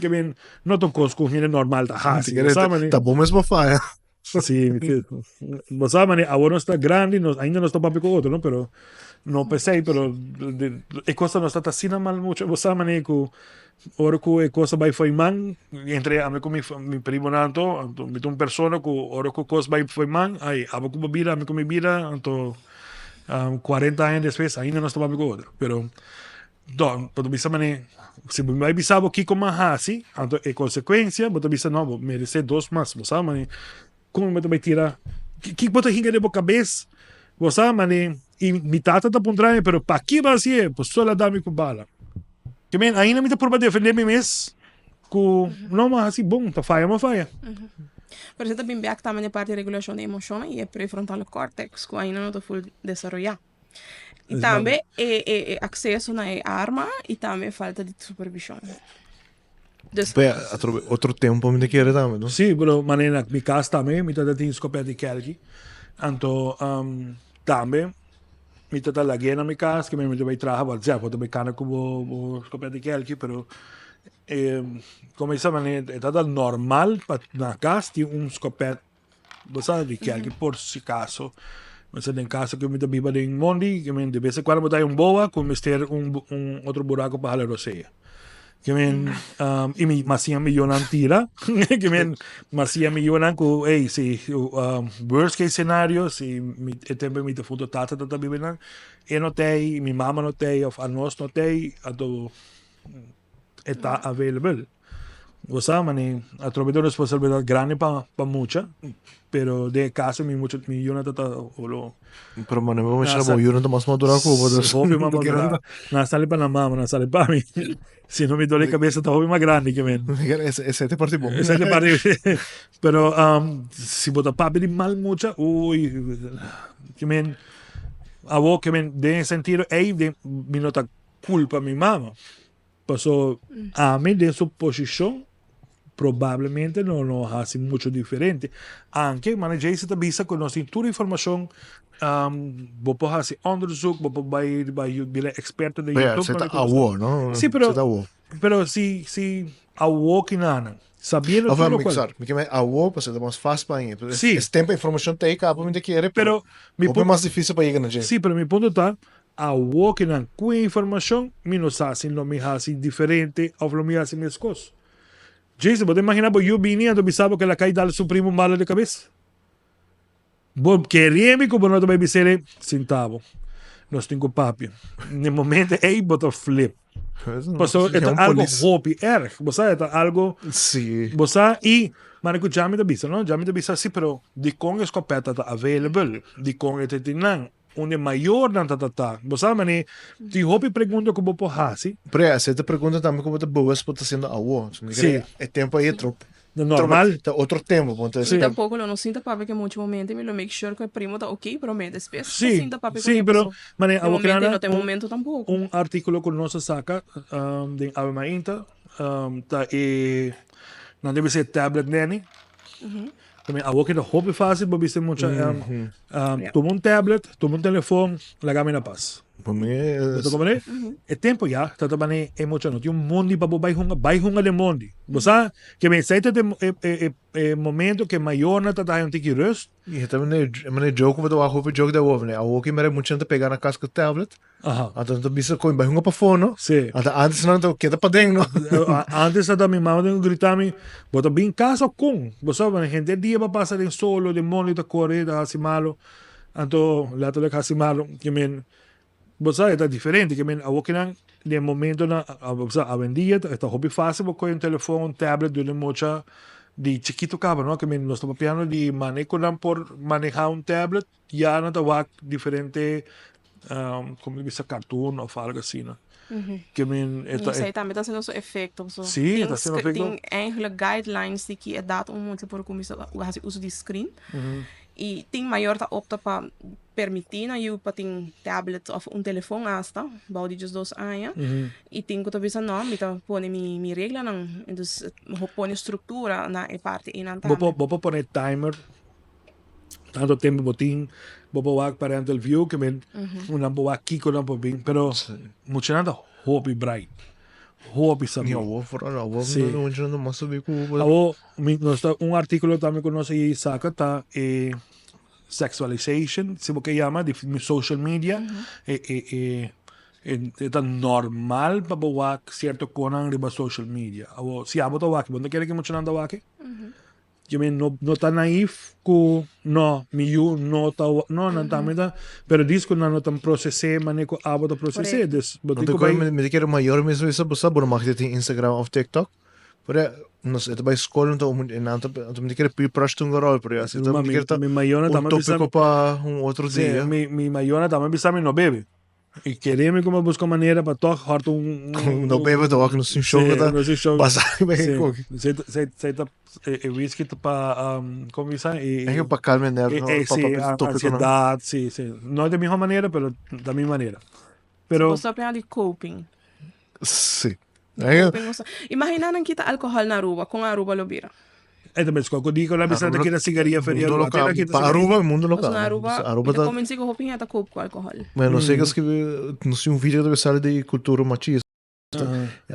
ke men no ta un cos cu hende normal ta haci bo sa mane Ta bo mes bo faya. Sí, bo sa mane awor nos ta grandi, nos ainda nos ta papia ku otro, no? Pero no p'esei, pero e cosa nos ta ta asina mal mucha, bo sa mane ku ora ku e cosa bai fo'i man, entre ami ku mi mi primonan anto, anto mi ta un persona ku ora ku kos bai fo'i man, ai abo ku bo bida, ami ku mi bida, anto kuarenta aña despues ainda nos ta papia ku otro, pero Don, bo ta bisa manera, si bo bai bisa bo kiko mas hasi, anto e konsekuensia bo ta bisa no, bo meresé dos mas, bo sa manera, kon bo ta bai tira, kiko bo ta hinka den bo kabes, bo sa manera, i mi tata ta puntra mi, pero paki bo a hasié, bo sol a da mi ku bala. Ke men, ainda mi ta purba defendé mi mes ku no, mi a hasi bon, ta faya mi a faya. Pero esei ta bin bèk tambe na e parti di regulashon di emoshonnan i e prefrontale cortex ku ainda no ta ful desaroyá. Y tambe e, e, e acceso na e arma y tambe e falta di supervision. Dus, Pe, otro, otro tempo mi te kere tambe, no? Sí, pero manera mi cas tambe, mi tata tin scopet di kelki. Anto, um, tambe mi tata lag'é na mi cas, ke mi ta bai traha, bo ja, bo ta bai cana cu bo, bo scopet di kelki, pero eh, como bisa manera, e tata normal pa na cas tin un scopet Bo sa di kerki por si caso. Bo sa den caso cu mi ta biba den mondi, ke men de bes en cuando bo ta hay un boa cu mester un un otro buraco pa hala rosea. Ke men um, y mi mas siña mi yonan tira, ke men mas siña mi yonan cu ey si um, worst case scenario si mi e tempo mi difunto tata ta biba nan, e no t'ey, mi mama no t'ey of anos no t'ey, anto e ta available. Bo sa mane atrobe ta un responsabilidad grandi pa pa mucha, pero den e caso mi mucha mi yuna ta ta olo. Pero mane bo mester bo yuna ta mas madura ku bo dus. Hopi mas madura. Nan sali pa nan mama, nan sali pa mi. Si no mi dor di cabeza ta hopi mas grandi ke men. Ese ta e parti bon. Ese ta e parti pero si bo ta papia di mal mucha uy ke men awor ke men den e sentido ey mi no ta culpa mi mama. Paso ami den su posishon probablemente no no hasi mucho diferente. Anke mane Jason ta bisa ku nos tin tur informashon, bo por hasi onderzoek, bo por bai bai bira eksperto den Pero YouTube. se ta awo, no? Sí, pero Se ta awo. pero si si awo kinanan sabiendo Of tur mi lokual. sorry, mi ke men awo pasobra ta mas fácil pa aña. Sí. Es tempo informashon ta ei kaba mi ta kere, Pero mi hopi mas difícil pa yega na dje. Sí, pero mi punto ta Awor ke nan ku e informashon, mi no sa si lo mi hasi diferente òf lo mi hasi meskos. Jason, bo ta imaginá bo yu bini anto bisa bo ke el a kai dal su primu un bala di kabes? Bo kere mi ku bo no ta bai bis'é sinta bo, nos tin ku papia. Na e momento ei bo ta flip. Paso e ta algo hopi erg. Bo sa e ta algo. Si. Bo sa i mane ku Jami ta bisa no, Jami ta bisa si pero dikon e skopeta ta available, dikon e ta tin nan, unda e mayornan ta ta ta. Bo sa mane tin hopi pregunta ku bo por hasi. Pero ya, esei ta pregunta tambe ku bo ta bewust bo ta hasiendo awo. Si. E tempu ei e trop. Ta normal. Ta otro tempo, bo ta. Mi tampoco lo no sinta papia cu e mucha momento, mi lo make sure cu e primo ta ok prome, despues ta Sí, sinta papia cu sí, e pero paso mane e awo momento keda y no ta e momento tampoco. un articulo cu nos a saca den Awe Mainta ta e nan debe ser tablet nanny. También awo keda hopi facil pa bisa e mucha tuma un tablet, tuma un telefon, laga mi na pas. Pa mi Bo ta comprende? E tempo ya ta ta mane e mucha no tin un mondi pa bo bai hunga, bai hunga den mondi. Bo sa ke men esei ta e e e momento ke mayornan ta ta haña un tiki rust. I ta mane mane joke bo ta wak hopi joke den awo mane awo ki mira mucha nan ta pega na kas ku tablet. Anto nan ta bisa koe bai hunga pafó no. Si. Anto antes nan ta keda paden no. Antes ta mi mama tin ku grita mi bo ta bin kas o kon? Bo sa mane henter dia bo pasa den solo den mondi ta kore ta hasi malo. Anto letterlijk hasi malo ke men bo sa e ta diferente ke men awor kinan den momentonan bo sa awendia ta ta hopi facil bo kohe un telefon un tablet duna e mucha di chikito kaba no ke men nos ta papiando di mane ku nan por maneha un tablet ya nan ta wak diferente como ta bisa cartoon of algo asina ke men e ta Esei tambe ta haciendo su efecto so Si, ta haciendo efecto. Tin eigenlijk guidelines di ki edad un mucha por cuminsa haci uso di screen. I tin mayor ta opta pa permití nan yu pa tin tablet òf un telefon asta bou di diesdos aña. I tin ku ta bisa no, mi ta pone mi mi reglanan. Entonces bo pone struktura na e parti einan Bo tambe. por bo por pone timer tantu tempu bo tin, bo por wak parental view ke men nan por wak kiko nan por bin, pero muchanan ta hopi bright, hopi sabí. Ni awor vooral, awor Sí. muchanan ta mas sabí ku. Awor Mi nos ta un artíkulo tambe ku nos a yei saka ta e sexualization, si bo ke yama, di social media. E e e e ta normal pa bo wak sierto konan riba social media. Awor, si abo ta wak, bo no ta kere ku muchanan ta wak? Ke men no no ta naif ku no, mi yu no ta wak, no, nan tambe ta, pero dis ku nan no ta proses'é manera ku abo ta proses'é. Dus bo tin ku bai. Mi ta kere mayor mes bisa bo sa bo no mag tin Instagram òf TikTok. Pero nos e ta bai skol anto e nan ta anto mi ta kere peer pressure ta un rol pero ya si ta mi kere ta Mi mayornan un tambe bisa tópiko pa un otro Sí, dia. mi mi mayornan tambe bisa mi no bebe. I kere mi como busca manera pa tog hòrt un un No bebe ta wak nos tin show Sí, ku ta nos tin show. pasa riba e Sí, koki. sei ta sei sei ta e e whisky ta pa como bisa e E pa calma e nervio e pa sí, papia di tópikonan. ansiedad, sí, sí. No di miho manera pero ta mi manera. Pero Bo sa plan di coping. Sí. Imagina nan kita alcohol na Aruba, con Aruba lo bira? E ta mes cu di cu la bisa ta kita sigaria feria Aruba. Aruba. Kita Pa Aruba, mundo lo Pasobra caba. Aruba, Aruba mi ta ta convenci cu hopi hende ta coop cu alcohol. Bueno, no sé que no sé un video debe sali di cultura machista.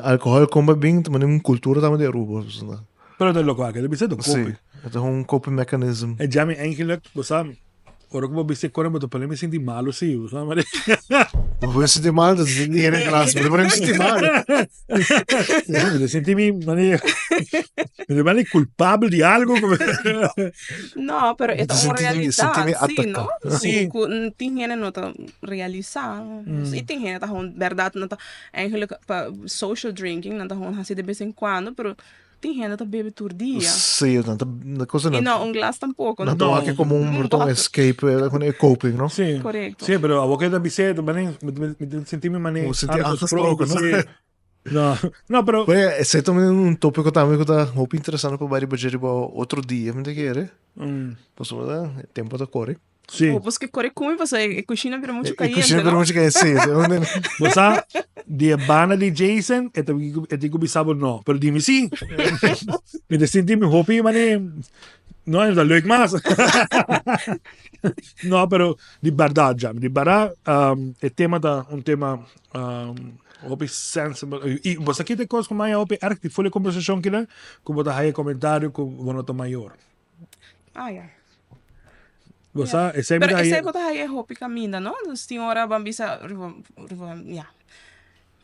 Alcohol con ba bin, ta manda un cultura tambe di Aruba. Pero ta loco aki, ta bisa ta Sí, coping. het is un coping mechanism. E jami eigenlijk, bo sa, ora ku bo bisti kore bo ta pone mi sinti malo si, bo sa mari. Bo pone sinti malo, ta sinti hende in klas, bo ta pone mi sinti malo. Mi ta sinti mi mani, mi ta mani culpabel di algo. No, pero e ta un Sinti mi realidad, si, no? atacá. Sí. Ku tin hende no ta realisá. I tin hende ta gewoon bèrdat no ta eigenlijk pa social drinking nan ta gewoon hasi de bes en cuando, pero Tin hende ta bebe tur dia. Sí, nan ta na cosa I nan. no un glas tampoco. Nan ta No. wak como un Un un escape, con e coping, no? Sí. Correcto. Sí, pero awor ke ta bisé, ta mane, mi mi mi sinti mi mane Bo sinti aangesproken, aangesproken, no? sí. No, no, pero Pero esei tambe un tópiko tambe ku ta hopi interesante pa bai riba dje riba otro dia, mi ta kere. Pasobra e tempo ta kore. Sí. O pues que corre come, pues e cushina bira mucho E caliente, cushina bira no? mucho caliente, sí. Bo sa, di e banda di Jason, e ta e tin ku bisa bo no, pero di mi sí. Mi ta sinti mi hopi mane, no, e ta leuk mas. No, pero di berdad, Jami, di berdad, e tema ta un tema hopi sensible. I bo sa kita e kos ku maya hopi erg di ful e kombersashon kila, ku bo ta haya komentario ku bo no ta mayor. Ah, ya. Bo sa, esei mi Pero ta esei haye. bo ta haye hopi kaminda, no? Dus tin ora ban bisa riba, riba, ya,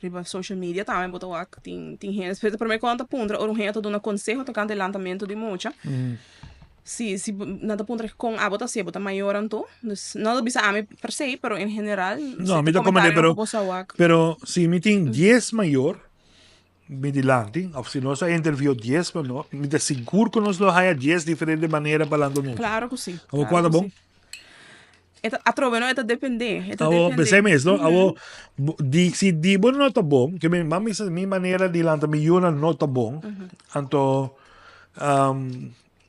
riba social media tambe bo ta wak tin, tin hende. Pero prome ku nan ta puntra ora un hende ta duna konseho tokante lantamentu di mucha. Si, si nan ta puntra kon abo ta hasié, bo ta mayor anto? Dus no ta bisa ami per se, pero en general No, mi ta komprendé, pero, pero si mi tin dies mayor mi dilanti, of si nos a interview dies mayor, mi ta sigur ku nos lo haya dies diferente manera pa lanta mucha. Klaro ku si. Abo kua ta bon? E ta, atrobe no, e ta dependé, e ta Abo, dependé. p'esei mes, no? Abo, di, si di bo no ta bon, ke mi mami sa mi manera di lanta mi yunan no ta bon, anto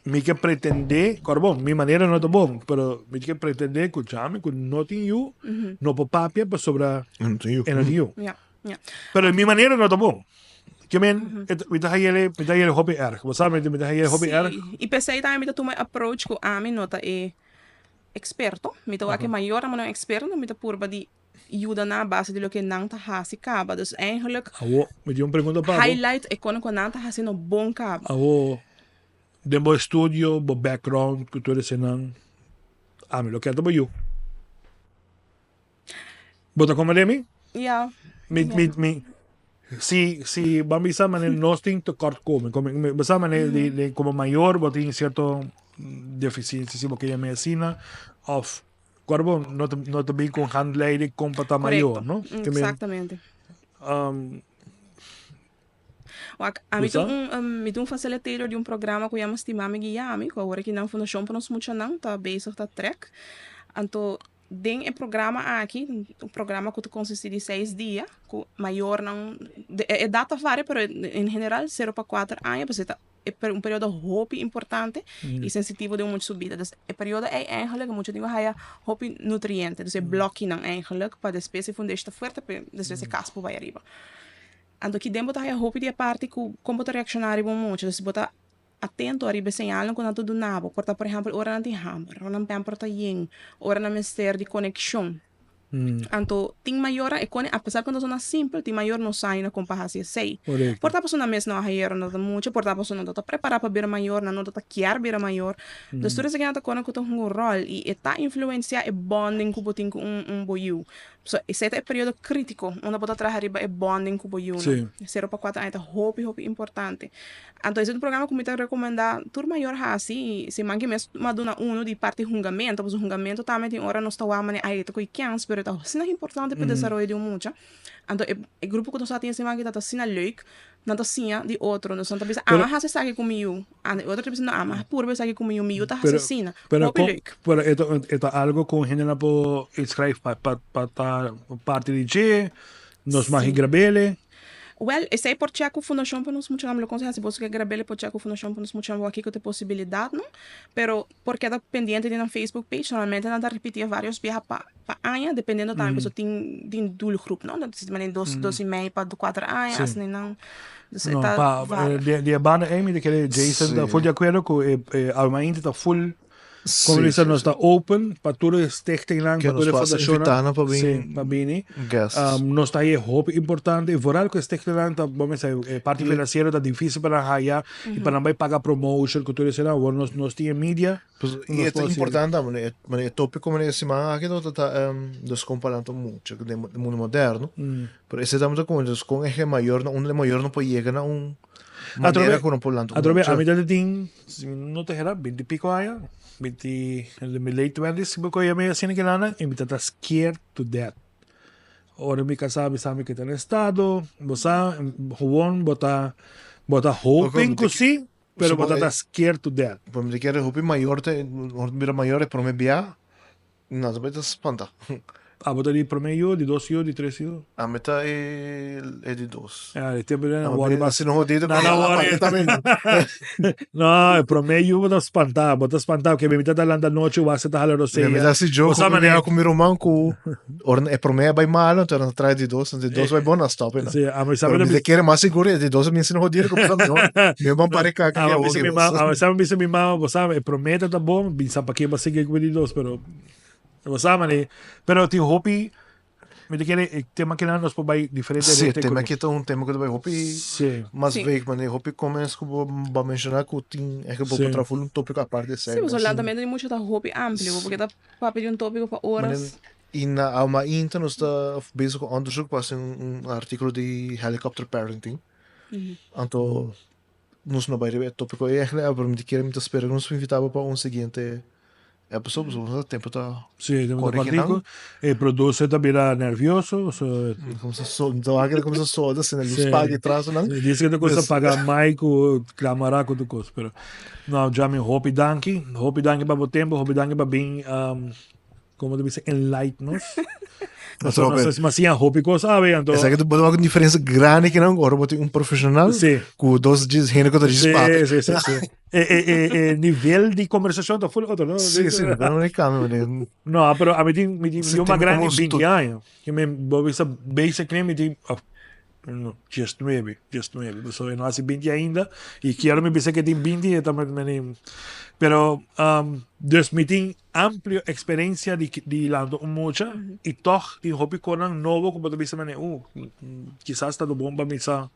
mi ke pretendé, kòrda bon, mi manera no ta bon, pero mi ke pretendé ku Jami ku no tin yu, no por papia pasobra E no tin yu. e no tin yu. Ja, ja. Pero mi manera no ta bon. Ke men, e ta, mi ta hay'e, mi ta hay'e hopi erg. Bo sa, mi ta hay'e hopi erg. Sí, i p'esei tambe mi ta tuma e approach ku ami no ta e eksperto. Mi ta wak e mayornan manera un eksperto, mi ta purba di yuda nan a base di loke nan ta hasi kaba. Dus eigenlijk Awo, mi tin un pregunta pa bo. highlight e kono ku nan ta hasi no bon kaba. Awo, den bo estudio, bo background ku tur esenan, ami lo keda bo yu. Bo ta komprende mi? Ja. Mi, mi, mi, si, si, ban bisa manera nos tin tekort komen. Come, mi, bo sa manera di, di como mayor bo tin cierto deficiencia si bo ke yama asina of Cuando bo no ta, no ta bin con handleiding con pa ta mayor, no? Correcto. Exactamente. Wak, ami ta un, mi ta un facilitator di un programa cu yama Stimami Guiami, cu awor aki nan Fundacion pa nos Muchanan ta bezig ta trek. Anto, den e programa aki, un programa cu ta consisti di seis dia, cu mayornan, e edad ta varia, pero en general cero pa cuater aña, pasobra ta e un periodo hopi importante y sensitivo den un mucha su bida. Dus e periodo ey eigenlijk e mucha tin cu haya hopi nutriente, dus e blokinan eigenlijk pa despues e fundeshi ta fuerte pa despues e cas por bay ariba. Anto ki den bo ta haya hopi di e parti cu con bo ta reacciona riba un mucha, dus bo ta atento ariba e señalnan cu nan ta duna bo, por ta por ehempel ora nan tin hamber, ora nan pamper ta yen, ora nan mester di conexion. Anto tin mayornan e kone apesar ku nos simpel tin mayor no sa ainda kon pa hasi esei. Por ta pasobra nan mes no a hayer no ta mucha, por ta pasobra nan no ta prepará pa bira mayor, nan no ta kier bira mayor. Dus tur esaki nan ta kone ku ta hunga un ròl i e ta influensiá e bonding ku bo tin ku un un bo yu. So esei ta e periodo krítiko unda bo ta traha riba e bonding ku bo yunan. Sero pa kuater aña ta hopi hopi importante. Anto esei ta un programa ku mi ta rekomendá tur mayor hasi i siman ki mes mi a duna unu di parti hungamento, pasobra hungamento tambe tin ora nos ta wak manera ai e ta koe kèns pero e ta asina importante pa e desaroyo di un mucha. Anto e e grupo ku nos a tin e siman aki ta asina leuk, nan ta siña di otro, nos nan ta bisa ami a hasi esaki ku mi yu, anto e otro ta bisa no ami a purba esaki ku mi yu, mi yu ta hasi asina, hopi leuk. Pero e ta e ta algo ku hendenan por inskrijf pa pa pa ta parti di dje, nos mag grab'ele? Wèl, esei por chèk ku Fundashon pa Nos Muchanan. Mi lo konsehá si boso ke grab'el e por chèk ku Fundashon pa Nos Muchanan wak kiko ta e posibilidatnan. Pero por keda pendiente di nan Facebook page. Normalmente nan ta ripití e vários biaha pa pa aña, dependiendo tambe pasobra tin tin doelgroep, no? Nan ta sinti manera dos dos i mei pa kuater aña, asina nan. Dus e No, ta pa varia. di di e banda ei mi ta kere Jason ta full di akuerdo ku e e Almainti ta full Como Sí, bisa sí, nos sí. ta open pa tur e stichtingnan, Que pa nos tur e pasa fundacionnan. invita nan pa Sí, bin pa bini. guests. Nos ta haye hopi importante y vooral cu e stichtingnan ta, bo mester e parti financiero ta dificil pa nan haya y pa nan bay paga promotion cu tur esena. Awor nos nos tin e media. Pues, nos y e ta por haci. importante tambe, e manera e topico manera e siman aki no ta ta dus con pa lanta mucha den e mundo moderno, pero esey tambe ta como dus con e mayornan, unda e mayornan por yega na un manera cu nan por lanta un Atrobe, mucha. ami ta tin, si mi no ta hera, binti pico aña, binti, den mi late twenties, si mi coge mi asina kilanan, y mi ta ta scared to death. Ora mi casá mi sa mi ke ta na estado, bo sa, gewoon bo ta, bo ta hoping cu si, pero bo ta ta scared to death. Pero mi ta kere hopi mayor ta, ora mi bira mayor e prome bia, nan ta bay ta spanta. Abo ta di prome yu, di dos yu, di tres yu? Ami ta e e di dos. Ja, e tempo nan Ami wòrdu bira mas. asina hodido Nan a wòrdu. tambe. No, e prome yu bo ta spanta, bo ta spanta paske mi ta ta lanta nochi wak se ta hala rosea. Mi ta hasi joke Bo sa ku mi manera. ku mi ruman ku ora e prome a bai malo anto nan ta trae di dos, anto di dos bai bon nan stop einan. Si, ami sa Pero mi mi ta kere mas sigur e di dos a bin asina hodido ku mi mi ban pare kaka Ami bisa mi mama, ami sa mi bisa mi mama, bo sa e prome ta ta bon, bin sa pake bo a sigui ku e di dos, pero Bo sa mane, pero tin hopi, mi ta kere e tema kinan nos por bai diferente Sí, rete tema ku aki ta un tema ku ta bai hopi Sí. mas Sí. vague, mane hopi comments ku bo bo a menshoná ku tin e ku bo Sí. por traha ful un tópiko aparte esei Sí, pasobra mes. lantamento di mucha ta hopi amplio, bo por keda papia di un tópiko pa Mane oras. i na Alma Inta nos ta bezig ku onderzoek pa hasi un un artíkulo di helicopter parenting. Anto. nos no bai riba e tópiko ei eigenlijk, pero mi ta kere mi ta spera ku nos por invitá bo pa un siguiente episode, pasobra nos tempu ta Sí, tempu ta kore kinan. kòrtiku. E producer ta bira nervioso, so. Kumsa so, mi ta wak el a kumsa soda, asina lus Sí. paga atras nan. Dice ku ta kusa Dus- paga mic ku kamara ku tur kos, pero no, Jami, hopi danki, hopi danki pa bo tempu, hopi danki pa bin Como ta bisa enlight nos. Otro Nos vez. mas siña hopi cos awe anto. Esaki bo ta wak un diferencia grandi kinan ora bo tin un profesional Sí. ku dos djis hende ku ta djis Sí, papia. sí, sí, sí. E, e, e, e nivel di conversacion ta full otro, no? Sí, sí, pero no cambia, meneer. No, pero a mi tin, mi tin, Sí, yo más tin grande como 20 años. Que me, bo bisa basically mi tin, oh, no, 19, 19. Pasobra e no hasi 20 ainda. I kier mi bisa ke tin 20 e ta meni. Pero um, dus mi tin amplio eksperensia di di lanta un mucha i tòg tin hopi konan nobo ku bo ta bisa mene uh kisas ta bon pa mi sa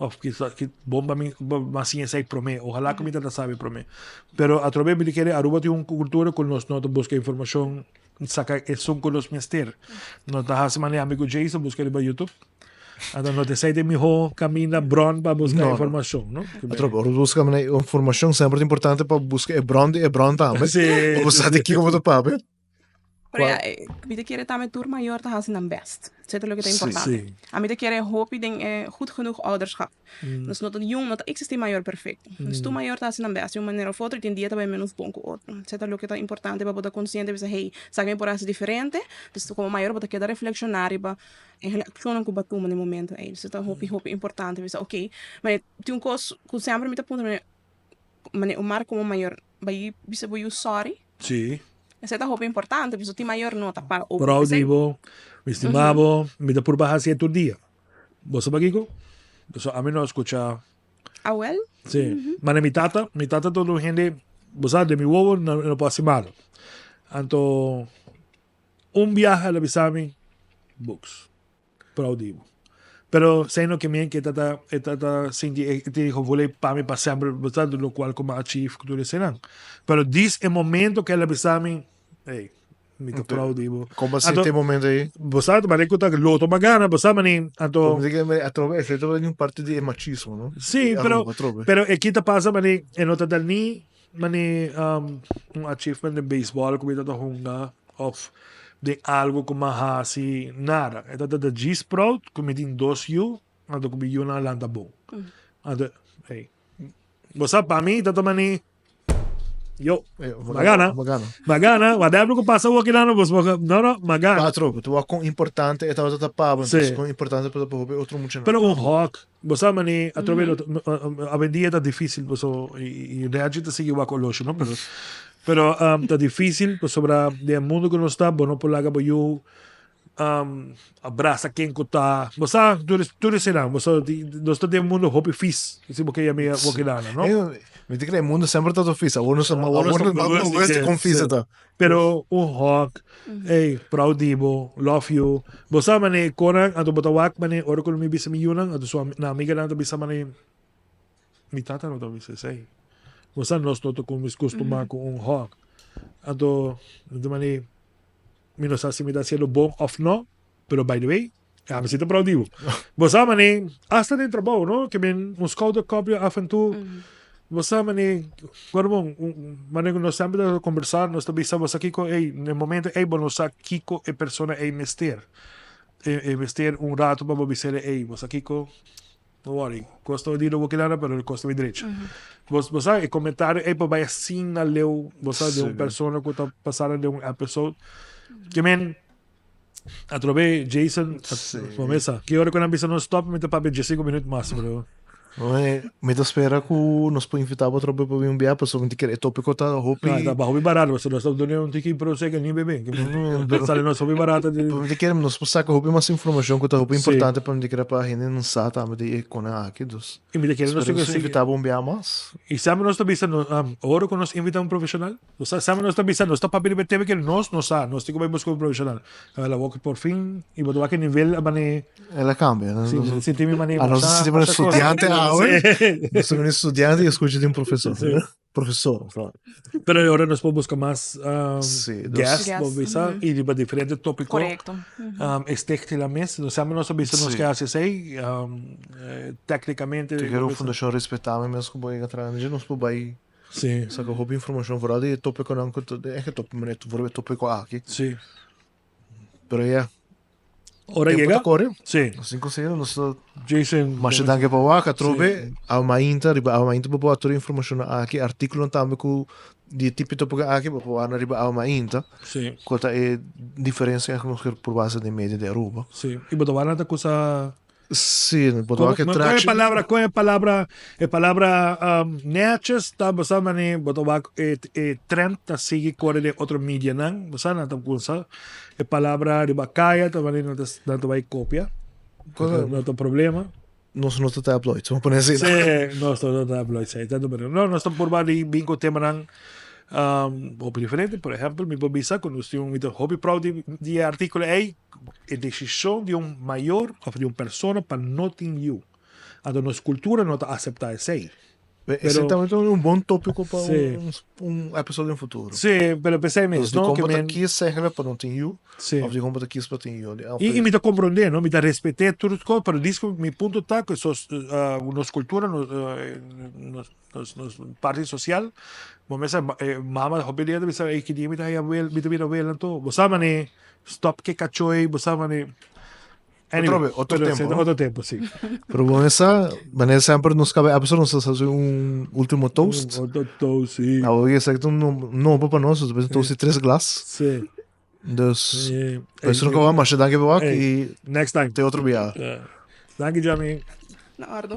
òf kisas bon pa mi pa siña esei promé. Ohalá ku mi ta sabi promé. Pero atrobe mi ta kere Aruba tin un kultura ku nos no ta buska informashon Saka esun ku nos mester. No ta hasi manera ami ku Jason buska riba YouTube. Anto no ta esei ta e miho kaminda bron pa buska No, no. informashon, no? Otro, ora buska manera informashon semper ta importante pa buska e bron di e bron tambe. Sí, Pa bo sa di kiko bo ta papia. Pero ya, mi ta kere tambe tur mayor ta hasi nan best. Esei ta loke ta importante. Sí. Ami ta kere hopi den e goed genoeg ouderschap. Nos no ta jong, no ta existi mayor perfecto. Nos tur mayor ta haci nan best di un manera of otro y tin dia ta bay menos bon cu otro. Esey ta loke ta importante pa bo ta consciente bisa hey, sa mi por haci diferente. Dus como mayor bo ta keda reflexiona riba e accionnan cu bo a tuma na e momento ey. Esey ta hopi hopi importante bisa ok, ma tin un cos cu semper mi ta puntra mi, manera Omar como mayor bay bisa bo yu sorry? Sí. Esey ta hopi importante pasobra tin mayor no ta para open. Proud di bo, mi stima bo, mi ta purba haci e tur dia. Bo sa pakiko? So ami no a skucha. Awel? Sí. Mane mi tata, mi tata ta un hende, bo sa, den mi wowo no, no por hasi malo. Anto un biaha el a bisa mi, Buks, proud di bo. Pero sey no ke mien ke e tata, e tata sinti e tin e gevoel ey pa mi pa semper, bo sa, lokual ku mi a achieve ku tur esenan. Pero dis e momento ke el a bisa mi, ey, Mi ta proud di bo. Kon bo sinti e momento ei? Bo sa manera ku ta loto magana, bo sa mani, anto. Como di que atrobe ese ta un parte di e machismo, no? Sí, pero pero e kita pasa mani e no ta da ni mani um, un achievement den baseball ku mi ta hunga of den algo ku mi a hasi, nada. E ta da djis proud ku mi tin dos yu, anto ku mi yunan a lanta bon. Anto, hey, bo sa pa mi ta mani Yo, magana. Magana. Magana, whatever ku pasa awor kinan, bos no no, magana. Patro, tu wak kon importante e tabata ta pa bo, Sí. kon importante pa ta pa hopi otro muchanan. Pero un hawk, bo sa mani, atrobe lo awendia ta difícil paso i i Reggie ta sigui wak oloshi, no? Pero pero ta difícil pasobra den e mundo ku nos ta bo no por laga bo yu Abrasa ken ku ta, bo sa tur tur eseinan, bo sa nos ta den un mundu hopi fis, si bo ke yama bo kilana, no? Mi ta kere e mundu semper ta fis, awor nos awor nos wes kon fis e ta. Pero un hug, ey, proud di bo, love you, bo sa manera konan anto bo ta wak manera ora ku mi bisa mi yunan anto su nan amiganan ta bisa manera mi tata no ta bisa esei, bo sa nos no ta kustumá ku un hug, anto manera. Mi no sa si mi ta haciendo bon of no, pero by the way, ami si ta proud di bo. Bo sa mane, hasta den trabou, no? Ke men un schouder klopje af en toe. Bo sa mane, guarda bon, mane ku nos semper ta kombersá, nos ta bisa bo sa kiko, ey, na e momento ey bo no sa kiko e persona ey mester. E mester un rato pa bo bis'el, ey, bo sa kiko, No worry, kos ta odido bo kilana pero kos ta bay drecha. Bo bo sa e comentario ey por bay asina leu, bo sa de un persona cu ta pasando den un episode. Ke men atrobe Jason, bo mes sa, ki ora cu nan bisa nos stop mi ta papia diesinco minuut mas bro. Mi ta spera cu nos por invita bo atrobe pa bin un bia pasobra mi ta kere e topico ta hopi. Ta hopi barato pasobra nos ta duna un tiki prosecco ni bebe. Sali nos hopi barato. Mi ta kere nos por saca hopi mas informacion cu ta hopi importante pa mi ta kere pa hende nan sa tambe di e konan aki dus. Y mi ta kere nos Spera nos invita bo un bia mas. Y semper nos ta bisa ora cu nos invita un profesional. Nos ta semper nos ta bisa nos ta papia riba e tema ke nos no sa, nos tin ku bai buska un profesional. Awel awor ku por fin i bo ta wak e nivel a mane. El a kambia. Si, mi ta sinti mi mane A nos ta masha sinti mane masha kos. studiante awe. Nos ta mane studiante i a skucha di un profesor. Si. Profesor, so. Pero ora nos por busca mas um, Sí, dus- guest, Guest, bo bisa, y riba diferente tópico. Correcto. Um, stichting la mes, nos sabe nos bisa nos Sí. que hace sei, um, eh, técnicamente. Te quero fundação respeitar mesmo que boy atrás, gente nos por vai Sí, saca hopi informação vooral die tópico não que é que tópico maar voor het tópico aqui. sí. Pero ja, Ora tempo llega. ta corre. Sí. Assim conseguindo nos Jason. Mas danke pa waka trobe a mainta riba a mainta pa tur informação aqui artículo tambe ku di tipo tópico aqui pa pa riba a mainta. Sí, Quota é diferença que nos por base de media de Aruba. sí. Y botobarna ta cosa. Sim, botou ¿Cómo- que ¿Cuál es traction. palabra? ¿Cuál es palabra? Eh, palabra um, netjes, tá basta mane botoba eh, eh, trend ta sigue corre de otro media nan, basta na tam kunsa. E palabra de bacaya, ta mane no ta no ta vai copia. Cosa- No ta problema. Nos no ta tabloid, vamos poner assim. Sí, no estoy no tabloid, sí, tanto pero no, no está por vari bingo tema nan um, op diferente, por ejemplo, mi bisa con usted un mito hobby proud di, di artículo ei, e decisión de un mayor of de un persona pa no tin you. Ando nos cultura no ta acepta ese. Exatamente um bom tópico para Sim. um, um episódio no futuro. Sí, pero pensé Dus mes, die no, que komt men, kies zeggen pa não tem you, sí. of die komt kies pa tem you. Y, y mi ta comprende, no? Mi ta respeté tur cos, pero disco mi punto ta que sos uh, nos cultura, nos, uh, nos, nos, nos parte social, mo mesa eh, mama hopi dia bisa eh que dia mi ta ya wel, mi ta mira wel anto, bo sa mane stop que cachoi, bo sa mane Otro vez, otro pero tempo, sí, no? Otro tempo, sí. Pero bom, essa, maneira sempre nos cabe episódio nos fazer um último toast. Otro toast, sí. Nou, je zegt um no pa nós, depois toast três glas. Sí. Dus, Eh, dus nog wel, maar dank je wel Hey. e Next time. até outro dia. Uh, thank you, Jamie. Na orde.